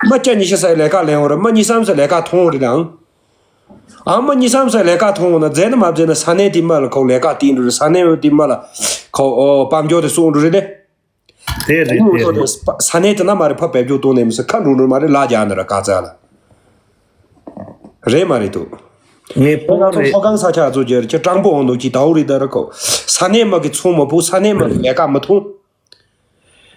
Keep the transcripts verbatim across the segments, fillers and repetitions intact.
མི་བཅུ་ཉི་ཤུ་ཙམ་ལས་ཀ་ལེན་འོང་རེད། མི་གཉིས་གསུམ་ཙམ་ལས་ཀ་མཐོང་འོང་རེད་ལ་ཨང་། ཨང་མི་གཉིས་གསུམ་ཙམ་ལས་ཀ་མཐོང་འོང་ན་མཛད་ན་མ་མཛད་ན་ས་གནས་དེ་མ་ལ་ཁོ་ལས་ཀ་བསྟན་འགྲོ་རེད། ས་གནས་དེ་མ་ལ་ཁོ་ཨོ་དཔལ་འབྱོར་དེ་སོང་འགྲོ་རེད་དེ། དེ་རེད་དེ་རེད། ས་གནས་དེ་ན་མ་རེད་ཕ་བེད་སྤྱོད་གཏོང་ནས་མི་སྲིད་ཁ་འགྲོ་འགྲོ་མ་རེད་ལ་རྒྱག་ནི་ར་ཀ་ཙ་ལ། རེད་མ་རེད་དོ། ངས་ཁོ་པོ་ང་ཚོ་རེད། མཐོ་སྒང་ས་ཆ་ཚོ་རྒྱལ་གྱི་སྤྲང་པོ་འོང་འདུག་ཅི་ད་འོ་རེད་ད་ར་ཁོ། ས་གནས་མ་གི་ཚོང་མ་ཕུག་ས་གནས་མ་གི་ལས་ཀ་མ་མཐོང་།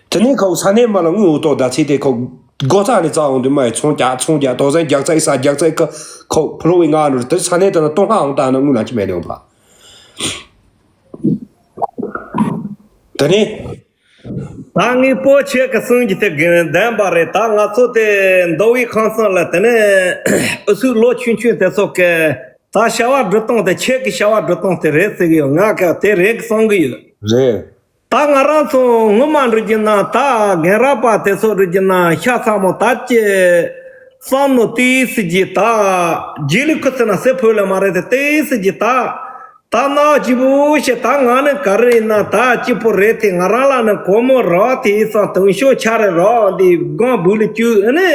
དེ་ནས་ཁོ་ས་གནས་མ་ལ་དངུལ་འོ་ཏོག་ད་ཚེ་དེ་ཁོ་སྒོ་རྩ་ནས་རྩ་འོང་དུས་མ་ཡི་ཚོང་རྒྱག་ཚོང་རྒྱག་དོག་ཟན་རྒྱག་ཚ་ཡི་ས་རྒྱག་ཚ་ཡི་ཁོ་ཁོ་ཕུ་ལོ་བའི་ང་ནོར་དེ་ས་གནས་དེ་ན་སྟོང་ལྷག་འོང་ད་ན་དངུལ་ལ་ཅི་མེད་ནས་འོང་པ། དེ་ནས། ད་ངའི་སྤོ་ཆེ་གི་གསུང་གི་དེ་དགེ་བདེན་པ་རེད། ད་ང་ཚོ་དེ་མདོ་དབུས་ཁམས་གསུམ་ལ་དེ་ནས་ཨུ་ཚུགས་ལོ་ཆུང་ཆུང་དེ་ཚོ་གི་ད་བྱ་བ་སྒྲུབ་སྟངས་དེ་ཆེ་གི་བྱ་བ་སྒྲུབ་སྟངས་དེ་རེད་ཟེར་གི་ཡོད། ང་ག་དེ་རེད་གི་བསམ་གི་ཡོད། རེད། ད་ང་རང་ཚོ་ངོ་མ་འགྲོ་རྒྱུ་ན་ད་རྒན་རབས་པ་དེ་ཚོ་འགྲོ་རྒྱུ་ན་ཤ་ཚ་མོ་ད་ཅི་བསམ་ནོ་ཏི་སི་ཇི་ད་རྗེས་ལུས་ཁུ་ཚུ་ན་སེ་ཕོ་ལ་མ་རེད་དེ་ཏི་སི་ཇི་ད། ད་ནག་སྐྱིད་པོ་ཞེ་ད་ང་ནི་ག་རེ་ཡིན་ན་ད་སྐྱིད་པོ་རེད་དེ་ང་རང་ལ་ནི་གོ་མོ་རོགས་དེ་ཡིན་ཙང་དུང་ཤོག་ཆ་རེ་རོགས་འདི་སྒང་བུ་ལ་བཅུག་ཨ་ནི་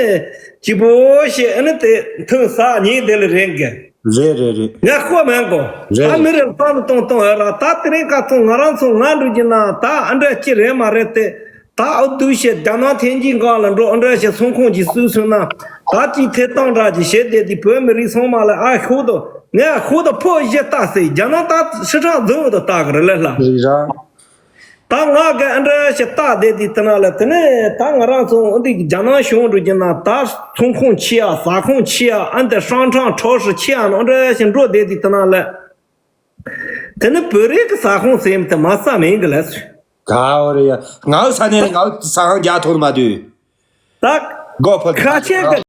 སྐྱིད་པོ་ཞེ་ཨ་ནི་དེ་ཐུག་ས་ཉིན་དེ་ལ་རེད་གི། རེད་རེད་རེད། ངས་ཁོ་མེད་གོ། རེད། ད་མི་རེ་བསམ་བློ་གཏོང་གཏོང་ཡོད་ར། ད་དེ་རིང་ཁ་ཚོ་ང་རང་ཚོ་ང་འགྲོ་རྒྱུ་ན་ད་ཨ་འདྲ་ཅི་རེད་མ་རེད་དེ། ད་ཨ་དུ་ཞེ་རྒྱ་ནག་ཐེན་ཅིན་སྒང་ལ་འགྲོ་ཨ་འདྲ་ཞེ་ཚོང་ཁང་གི་སུ་སུ་ན་ད་ཅི་ཐེ་བཏང་འདྲ་ཅི་བྱེད་བསྡད་དེ་བོད་མི་རིགས་ཚང་མ་ལ་ཨ་ཤོག་དོ། ངས་ཤོག་དོ་ཕོ་བཞི་ལྟ་ཟེར། རྒྱ་ནག་ད་ཧྲི་ཁྲག་རྫུན་དུ་ལྟ་གི་རེད་ལ་ལ། རེད་ར། ད་ང་གི་ཨ་འདྲ་ཞིག་ལྟ་བསྡད་དེ་དེ་ན་ལ་དེ་ནས་ད་ང་རང་ཚོ་འདི་རྒྱ་ནག་གཞུང་འགྲོ་རྒྱུ་ན་ད་ཚོང་ཁང་ཆེ་ཡ་ཟ་ཁང་ཆེ་ཡ་ཨ་འདི་ཧྲང་ཁྲང་ཁྲོ་ཧྲི་ཆེ་ཡ་ན་ཨ་འདྲ་ཞིག་འགྲོ་བསྡད་དེ་དེ་ན་ལ། དེ་ནི་བོད་རིགས་ཀྱི་ཟ་ཁང་ཟེར་དེ་མ་ས་མིང་གི་ལ་ཟེར། ག་བ་རེད་ཡ། ང་ས་ནས་ང་ས་ཁང་རྒྱག་ཐུབ་མ་དུས། ད་སྒོ་ཕར་ཁ་ཆེ་གི་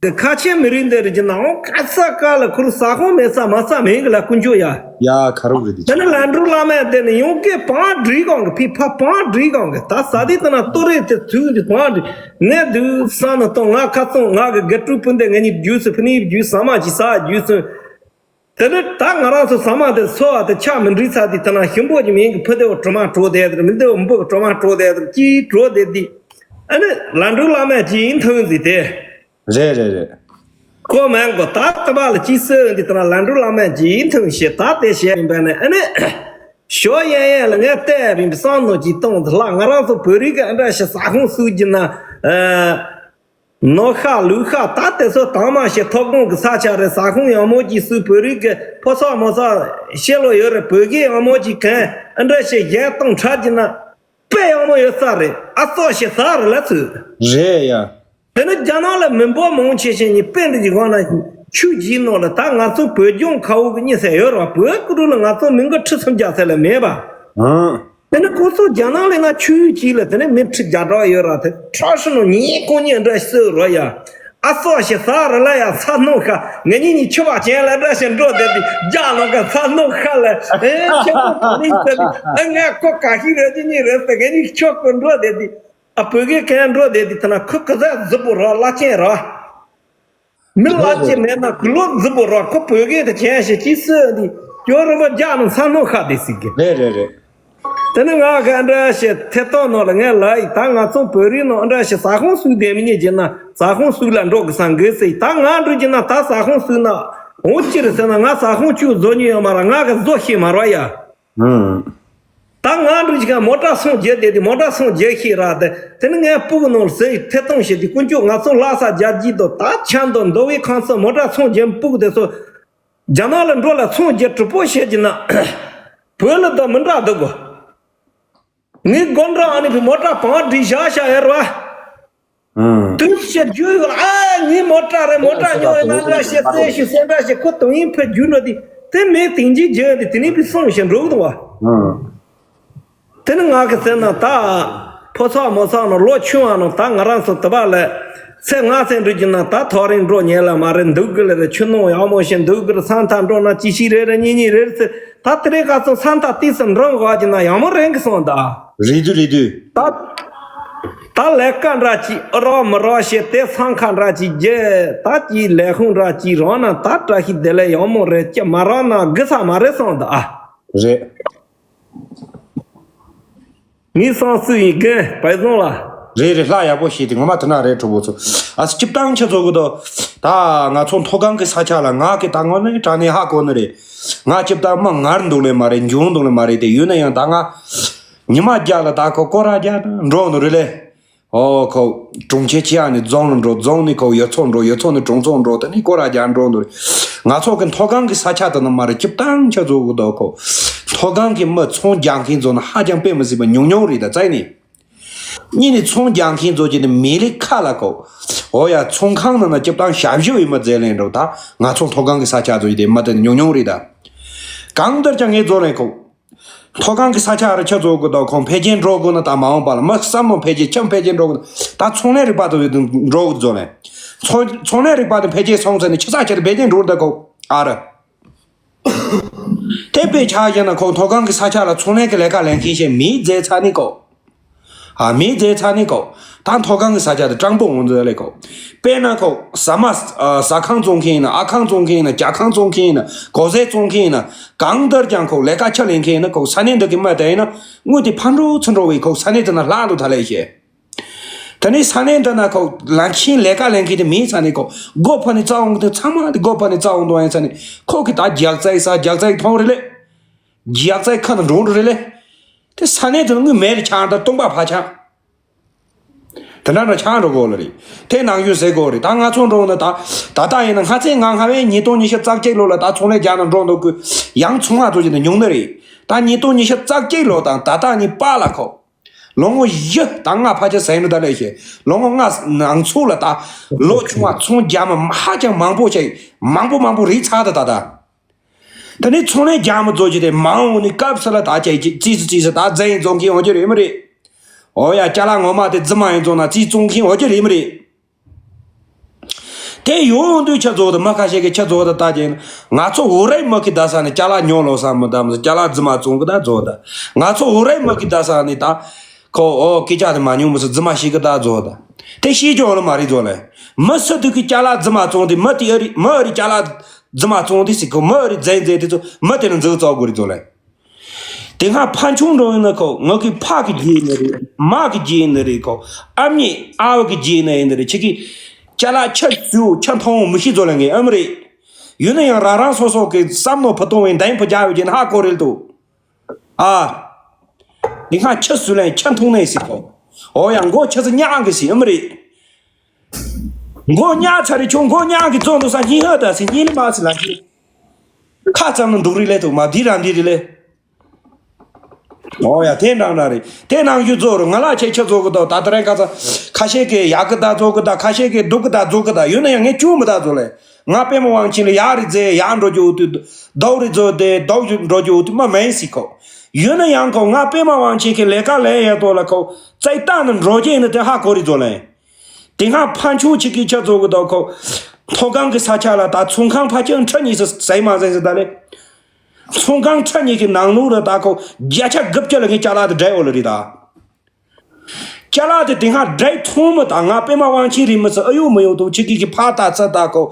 ཁ་ཆེ་མི་རིགས་འདི་རིགས་ཀྱི་ནང་ཁ་ས་ཀ་ལ་ཁུར་ཟ་ཁང་མེད་ས་མ་ས་མིང་གི་ལ་ཀུན་སྤྱོད་ཡ། ཡ་ཁ་རུ་རེད་དེ། དེ་ནི་ལན་གྲུ་བླ་མས་དེ་ནི་ཡོང་སྐད་བང་སྒྲིག་གང་གི་ཕི་ཕ་བང་སྒྲིག་གང་གི་ད་ས་དེ་ལྟ་ན་ཏོ་རེ་དེ་ཚུལ་དེ་བང་སྒྲིག་ངས་དུས་ས་ནི་གཏོང་ང་ཁ་ཚོང་ང་གི་དགེ་ཕྲུག་སྤུན་ཟླ་ངེད་གཉིས་རྒྱུས་སུ་ཕི་ནི་རྒྱུས་ཟ་མ་ཅི་ས་རྒྱུས་སུ། དེ་ནི་ད་ང་རང་ཚོ་ཟ་མ་དེ་འཚོ་བ་དེ་ཆགས་མི་འགྲིག་ཚར་དུས་དེ་ན་ཞིམ་པོ་ཅིག་མིན་གི་ཕུ་དེ་བ་གྲོ་མ་གྲོ་དེ་དེར་མི་དེ་བ་འབུ་གི་གྲོ་མ་གྲོ་དེ་དེར་ཅིའི་གྲོ་དེ་དི་ཨ་ནི་ལ་འགྲོ་བླ་མས་ཅིའི་འཐུང་ཟི་དེ། རེད་རེད་རེད། ཁོ་མེན་གོ་ད་ལྟ་བ་ལ་ཅི་སོས་འདི་དེ་ན་ལ་འགྲོ་བླ་མས་ཅིའི་འཐུང་ཞེས་ད་དེ་བཤད་ཡིན་པ་ནི་ཨ་ནི་ཞོ་ཡན་ཡན་ལ་ངས་བལྟས་བིན་བསམ་ནོ་ཅིག་གཏོང་དུ་ལྷག་ང་རང་ཚོ་བོད་རིགས་ཀྱི་ཨ་འདྲ་ཞིག་ཟ་ཁང་བཙུགས་རྒྱུ་ན་ཨ། ནོར་ཤ་ལུག་ཤ་ད་དེ་ཚོ་དང་མ་ཞེ་ཐོབ་གོང་གི་ས་ཆ་རེད། ཟ་ཁང་ཡང་མོ་གྱི་སུ་བོད་རིགས་ཀྱི་ཕོ་སོག་མོ་སོག་ཤེས་ལོ་ཡོད་རེད། བོད་སྐད་ཡང་མོ་གྱི་གན་ཨ་འདྲ་ཞེ་གཞན་གཏོང་ཁྲ་གྱི་ན་དཔེ་ཡང་མོ་ཡོད་ས་རེད། ཨ་ཙོག་ཞེ་ས་རེད་ལ་ཚུ། རེད་ཡ། དེ་ནི་རྒྱ་ནག་ལ་མི་འབོར་མང་ཆེ་ཤེས་ནི་དཔེ་འདི་གི་སྒང་ན་ཆུ་གྱི་ནང་ལ་ད་ང་ཚོ་བོད་ལྗོངས་ཁ་འུ་གི་གཉིས་ཟེར་ཡོད་རེད་བ། བོད་ཀུ་རུ་ལ་ང་ཚོ་མི་འགོ་ཁྲི་སུམ་བརྒྱ་ཟེར་ལ་མེད་པ། ཨང་། དེ་ནི་ཁོ་ཚོ་རྒྱ་ནག་ལས་ན་ཆུ་གཅིག་ལ་དེ་ནི་མི་ཁྲི་བརྒྱ་གྲགས་ཡོད་ར། དེ་ཁྲ་ཧྲི་ནོ་ཉིན་ཁོ་གཉིས་འདྲ་ཤི་རོ་ཡ། ཨ་སོག་ཞེ་ས་ར་ལ་ཡ་ཚ་སྣུམ་ཤ་ངེད་གཉིས་གཉིས་ཆུ་བ་ཅན་ལ་འདྲ་ཞིག་འགྲོ་བསྡད་དེ་རྒྱ་ལོ་ག་ཚ་སྣུམ་ཤ་ལ་ཨེ་ཆུ་བ་ག་ནི་ཟེར་དེ་ཨ་ངས་ཁོ་ག་ཤི་རེད་ཅི་གཉིས་རེད་ཟེར་ངེད་གཉིས་ཆོག་གི་འགྲོ་བསྡད་དེ་ཨ་བོད་སྐད་གན་འགྲོ་བསྡད་དེ་ཐ་ན་ཁོ་ག་ཟ་རྫི་པོ་ར་བླ་ཆེན་ར། མི་ལ་ཅི་མེད་ན་གུ་ལོ་རྫི་པོ་ར་ཁོ་བོད་སྐད་དེ་ཅན་ཞེ་ཅི་སོས་འདི་སྐྱོ་རུ་མ་རྒྱ་ནང་ས་སྣོ་ཁ་དེ་སྲིད་གི། རེད་རེད་རེད། དེ་ནི་ང་ག་འདྲ་ཞེ་ཐེ་ཏོ་ནོ་ལ་ངས་ལ་ཡི་ད་ང་ཚོ་བོད་རིགས་ནོ་འདྲ་ཞེ་ཟ་ཁང་སུ་དེ་མི་ཉེ་རྒྱུ་ན་ཟ་ཁང་སུ་ལ་འགྲོ་གི་ས་འགི་སྲིད་ད་ང་འགྲོ་རྒྱུ་ན་ད་ཟ་ཁང་སུ་ན་འོ་ཅི་རེད་ཟེར་ན་ང་ཟ་ཁང་བཅུ་བཟོ་ཉེ་ཡོད་མ་ར་ང་ག་བཟོ་ཤེས་མ་ར་ཡ། ཨང་། ད་ང་འགྲོ་ཅིག་ག་མོ་ཊ་སོང་རྒྱལ་དེ་དེ་མོ་ཊ་སོང་རྒྱལ་ཤེས་ར་དེ་དེ་ནི་ངས་སྤུ་གུ་ནང་ཟེར་ཐེ་གཏོང་བྱེད་དེ་ཀུན་སྤྱོད་ང་ཚོ་ལྷ་ས་རྒྱལ་སྤྱི་དོ་ད་ཆ་འདོ་མདོ་བའི་ཁང་ཚོ་མོ་ཊ་སོང་རྒྱལ་སྤུ་གུ་དེ་ཚོ་རྒྱ་ནག་ལ་འགྲོ་ལ་སོང་རྒྱལ་གྲུ་པོ་བྱེད་ཀྱི་ན་བོད་ལ་དོ་མི་འདྲ་འདུག་གོ། ངའི་དགོན་གྲྭ་ཨ་ནི་བི་མོ་ཊ་བང་སྒྲིག་བཞག་བཞག་ཡར་བ། ཨང་། དུས་ཤེས་རྒྱུ་ཡོད་ཨ་ངའི་མོ་ཊ་རེད་མོ་ཊ་ཉོ་ཡོད་ན་འདྲ་ཞེས་བཙན་ཞུ་སེ་འདྲ་ཞེས་ཁོ་དོན་ཡིན་ཕེབས་རྒྱུ་འགྲོ་དེ་དེ་མེད་དེང་གི་རྒྱུ་དེ་དེ་ནས་བི་སོང་ཞེས་འགྲོ་གི་འདུག་བ། ཨང་། དེ་ནི་ང་གི་ཟེར་ན་ད་ཕོ་ཚག་མོ་ཚག་ནང་ལོ་ཆུང་བ་ནང་ད་ང་རང་ཚོ་དུ་བ་ལ་ཚེ་ང་ཚེ་འགྲོ་རྒྱུ་ན་ད་ཐོ་རེངས་འགྲོ་ཉེ་ལ་མ་རེད་འདུག་གི་ལ་རེད་ཆུ་ནང་ཡག་མོ་ཞིག་འདུག་གི་རེད་ས་མཐའ་འགྲོ་ན་ཅི་ཞིག་རེད་རེད་གཉིས་གཉིས་རེད་ཟེར་ད་དེ་རིང་ག་ཚོད་ས་མཐའ་ཏིས་སུ་འགྲོ་འགོ་རྒྱུ་ན་ཡག་མོ་རེད་གི་སོང་ད། རེད་དུས་རེད་དུས། ད་ད་ལས་ཀ་འདྲ་ཅིག་ཨ་རོགས་མི་རོགས་བྱས་ཏེ་སང་ཁ་འདྲ་ཅིག་རྒྱལ་ད་ཅིག་ལས་ཁུངས་འདྲ་ཅིག་རོགས་ན་ད་བཀྲ་ཤིས་བདེ་ལེགས་ཡག་མོ་རེད་ཀྱི་མ་རོགས་ན་དགུ་ས་མ་རེད་སོང་ད་ཨ། རེད། ངའི་སང་སུ་ཡིན་རྒན་བལ་བཟང་ལ། རེད་རེད། ལྷ་ཡག་པོ་ཞིག་དེ་ངོ་མ་དེ་ན་རེད། གྲོགས་པོ་ཚོ། ཨ་སི་སྤྱིར་བཏང་ཁྱེད་ཚོ་གི་དོ། ད་ང་ཚོ་མཐོ་སྒང་གི་ས་ཆ་ལ་ང་གི་ད་ངོ་ནས་དྲང་གནས་ཧ་གོ་ནི་རེད། ང་སྤྱིར་བཏང་མི་ངར་འདུག་ལེ་མ་རེད། འགྱུར་འདུག་ལེ་མ་རེད། དེ་ཡོད་ན་ཡང་ད་ང་ཉི་མ་བརྒྱ་ལ་ད་ཁོ་སྐོར་ར་བརྒྱ་ད་འགྲོ་ནི་རེད་ལེ། ཨོ་ཁོ་གྲོང་ཁྱེར་ཆེ་ཡ་ནས་རྫོང་ལ་འགྲོ། རྫོང་ནས་ཁོ་ཡུལ་ཚོ་འགྲོ། ཡུལ་ཚོ་ནས་གྲོང་ཚོ་འགྲོ། དེ་ནས་སྐོར་ར་བརྒྱ་འགྲོ་ནི་རེད། ང་ཚོ་གི་མཐོ་སྒང་གི་ས་ཆ་དེ་ན་མ་རེད། སྤྱིར་བཏང་ཁྱེད་ཚོ་གི་དོ་ཁོ་མཐོ་སྒང་གི་མི་ཚོང་རྒྱག་མཁན་ཚོ་ན་ཧ་ཅང་དཔེ་མི་སྲིད་པ་ཉུང་ཉུང་རེད། ད་རྩ་ནས། གཉིས་ནས་ཚོང་རྒྱག་མཁན་ཚོ་གྱི་ནི་མི་ལི་ཁ་ལ་ཁོ། འོ་ཡ། ཚོང་ཁང་ནང་ན་སྤྱིར་བཏང་ཞབས་ཞུ་ཡི་མི་རྫས་ལེན་འགྲོ། ད་ང་ཚོ་མཐོ་སྒང་གི་ས་ཆ་ཚོ་ཡི་དེ་མི་དེ་ཉུང་ཉུང་རེད། ད་གང་ལྟར་ཀྱང་ངས་རྫོང་ལེན་ཁོ། མཐོ་སྒང་གི་ས་ཆ་རུ་ཁྱེད་ཚོ་གི་དོ་ཁོང་འཕེལ་རྒྱས་འགྲོ་དགོས་ན་ད་མ་འོངས་པ་ལ་མི་བསམ་མནོ་འཕེལ་རྒྱས་ཁྱམས་འཕེལ་རྒྱས་འགྲོ་དགོས་ན་ད་ཚོང་ལས་རིག་པ་དེ་འགྲོ་དགོས། རྫོང་ལེན། ཚོང་ཚོང་ལས་རིག་པ་དེ་འཕེལ་རྒྱས་སོང་ཚེ་ནི་ཆུ་ཚ་ཁྱེར་འཕེལ་རྒྱས་འགྲོ་ད་ཁོ་ཨ་ར། དེ་དཔེ་ཆ་བཞག་ན་ཁོ་མཐོ་སྒང་གི་ས་ཆ་ལ་ཚོང་ལས་ཀྱི་ལས་ཀ་ལེན་མཁན་ཞིག་མི་རྫས་ཚ་ནི་ཁོ། ཨ་མི་རྫས་ཚ་ནི་ཁོ། ད་མཐོ་སྒང་གི་ས་ཆ་དེ་སྤྲང་པོ་འོང་འདོད་ལེ་ཁོ། དཔེར་ན་ཁོ་ཟ་མ་ཟ་ཁང་བཙོང་མཁན་ཡིན་ན། ཨ་ཁང་བཙོང་མཁན་ཡིན་ན། ཇ་ཁང་བཙོང་མཁན་ཡིན་ན། གོ་ཟས་བཙོང་མཁན་ཡིན་ན། གང་ལྟར་ཀྱང་ཁོ་ལས་ཀ་ཆ་ལེན་མཁན་ཡིན་ན། ཁོ་ས་གནས་འདི་གི་མི་དེ་ཡིན་ན་དངུལ་དེ་ཕར་འགྲོ་ཚུར་འགྲོ་བའི་ཁོ་ས་གནས་དེ་ན་ལྷག་འདུག་ད་ལེ་ཤེ། ད་ནི་ས་གནས་འདི་ན་ཁོ་ལ་ཁྱིམ་ལས་ཀ་ལེན་མཁན་དེ་མི་ཚ་ནི་ཁོ་སྒོ་ཕ་ནི་རྩ་འོང་གི་དེ་ཚང་མ་དེ་སྒོ་ཕ་ནི་རྩ་འོང་དོ་ཡིན་ཚ་ནི་ཁོ་གི་ད་རྒྱག་རྩ་ཡི་ས་རྒྱག་རྩ་ཡི་མཐོང་རེ་ལེ། རྒྱག་རྩ་ཡི་ཁ་ན་འགྲོ་རེ་ལེ། དེ་ས་གནས་དེ་ན་དངུལ་མེད་རེ་ཆགས་ད་སྟོང་པ་ཕ་ཆགས། དེ་འདྲ་འདྲ་ཆགས་འགྲོ་གོ་ལ་རེད། དེ་ནང་བཞིན་ཟེར་གོ་རེད། ད་ང་ཚོ་འགྲོ་ན་ད་ད་ལྟ་ཡིན་ན་སྔ་ཚེ་ང་སྔ་བའི་ཉིས་སྟོང་ཉི་ཤུ་རྩ་གཅིག་ལོ་ལ་ད་ཚོང་ལས་རྒྱག་ན་འགྲོ་འདུག་གི་ཡང་ཚོང་བ་ཚོ་ཅི་ན་ཉུང་ནི་རེད། ད་ཉིས་སྟོང་ཉི་ཤུ་རྩ་གཅིག་ལོ་དང་ད་ལྟ་གཉིས་བར་ལ་ཁོ། ལོ་ངོ་བཞི་དང་ལྔ་ཕལ་ཆེར་ཟིན་རུ་ད་ལས་ཤེ། ལོ་ངོ་ལྔ་ནང་ཚུད་ལ་ད་ལོ་ཆུང་བ་ཚོང་རྒྱག་མི་ཧ་ཅང་མང་པོ་ཞིག་མང་པོ་མང་པོ་རིག་ཚར་ད་ད་ད། ད་ནི་ཚོང་ལས་རྒྱག་མི་ཚོ་ཅི་དེ་མང་བོ་ནི་སྐབས་སུ་ལ་ད་ཅེ་ཅི་ཙི་ཙི་སི་ད་རྫས་བཙོང་མཁན་འོ་ཅི་རེད་མི་རེད། འོ་ཡ་ཅ་ལག་ངོ་མ་དེ་རྫི་མ་ཡིན་བཙོང་ན་ཙི་བཙོང་མཁན་འོ་ཅི་རེད་མི་རེད། དེ་ཡོང་དུས་ཁྱེད་ཚོ་དང་མི་ཁ་ཤས་ཀྱིས་ཁྱེད་ཚོ་དང་ལྟ་ཅན་ང་ཚོ་འུ་རའི་མི་གི་ད་ས་ནས་ཅ་ལག་ཉོ་ལོ་ས་མི་དམ་ཅ་ལག་རྫི་མ་བཙོང་གི་ད་ཚོ་ད་ང་ཚོ་འུ་རའི་མི་གི་ད་ས་ནས་ད་ཁོ་ཨོ་སྐད་ཆ་དེ་མ་ཉུང་མི་སུ་རྫི་མ་ཤི་གི་ད་ཚོ་ད་དེ་ཤི་ཅོ་ལ་མ་རེད་ཚོ་ལ་མི་སུ་དུ་གི་ཅ་ལག་རྫི་མ་བཙོང་དེ་མི་དེ་ཨ་རི་མི་ཨ་རི་ཅ་ལག་རྫི་མ་བཙོང་དེ་སི་ཁོ་མི་ཨ་རི་རྫས་རྫས་དེ་ཚོ་མི་དེ་ལ་འཛུགས་བཙོག་དགོས་རེད་ཚོ་ལ། དེ་སྔ་ཕ་ཆུང་འགྲོ་ཡིན་ན་ཁོ་ངག་གི་ཕ་གི་རྗེས་ནི་རེད། མ་གི་རྗེས་ནི་རེད། ཁོ་ཨ་མྱེས་ཨ་བ་གི་རྗེས་ནི་ཡིན་ནི་རེད། ཁྱེད་ཀྱི་ཅ་ལག་ཆ་བཟོ་ཆ་མཐོང་མི་ཤེས་ཚོ་ལ་ངས་ཨ་མི་རེད། ཡོད་ན་ཡང་རང་རང་སོ་སོ་གི་བསམ་མནོ་བུ་གཏོང་བའི་འདེམ་བུ་རྒྱག་བའི་རྗེས་ནི་ཧ་གོ་རེད་དོ། ཨ། དེ་སྔ་ཆ་བཟོ་ལན་ཆ་མཐོང་ནས་ཟིག་ཁོ། ཨོ་ཡང་མགོ་ཆ་ཚ་ཉག་གི་ཟིག་ཨ་མི་རེད། མགོ་ཉག་ཚ་རེ་ཁྱོད་མགོ་ཉག་གི་བཙོང་འདུག་ས་སྙིང་ཧ་ད་ཟིག་སྙིང་ལ་མ་ཟིག་ལ་ཁྱེད། ཁ་ཙམ་ན་འདུག་རེད་ལེ་ཐུག་མ་འདི་ར་འདི་རེད་ལེ། ཨོ་ཡ་དེ་འདྲ་འདྲ་རེད། དེ་ནང་བཞིན་བཟོ་རུ་ང་ལ་ཆེ་ཆེ་བཟོ་གི་འདུག་ད་ལྟ་རེ་ཁ་ཚ་ཁ་ཤས་ཀྱིས་ཡག་གི་ད་བཟོ་གི་ད་ཁ་ཤས་ཀྱིས་སྡུག་གི་ད་བཟོ་གི་ད་ཡོད་ན་ཡང་ངས་ཅུང་མི་ད་བཟོ་ལེ། ང་པད་མ་དབང་ཆེན་ལ་ཡག་རེད་ཟེ་ཡག་འགྲོ་རྒྱུ་འོ་དུས་སྡུག་རེད་བཟོ་དེ་སྡུག་འགྲོ་རྒྱུ་འོ་དུས་མ་མེད་སྲིད་ཁོ། ཡོད་ན་ཡང་ཁོ་ང་པད་མ་དབང་ཆེན་གྱི་ལས་ཀ་ལས་ཡ་ཏོ་ལ་ཁོ་རྩེ་ལྟ་ན་འགྲོ་རྒྱུ་ཡིན་ན་དེ་ཧ་གོ་རེད་བཟོ་ལེ། དེ་སྔ་ཕན་ཆུང་ཆེ་གི་ཆ་བཟོ་གི་འདུག་ཁོ། མཐོ་སྒང་གི་ས་ཆ་ལ་ད་ཚོང་ཁང་ཕལ་ཆེར་ཁྲི་གཉིས་སུ་ཟེར་མ་ཟེར་ཟེར་ད་ལེ། ཚོང་ཁང་ཁྲི་གཉིས་ཀྱི་ནང་ལོགས་ལ་ད་ཁོ་བརྒྱ་ཆ་དགུ་བཅུ་ལ་ངས་ཅ་ལག་དེ་སྦྲེལ་འོ་ལ་རེད་ད། ཅ་ལག་དེ་དེ་སྔ་སྦྲེལ་ཐོང་མི་ད་ང་པད་མ་དབང་ཆེན་རིང་མི་སུ་ཨ་ཡོད་མི་ཡོད་དུ་ཆེ་གི་གི་ཕ་ད་ཚ་ད་ཁོ།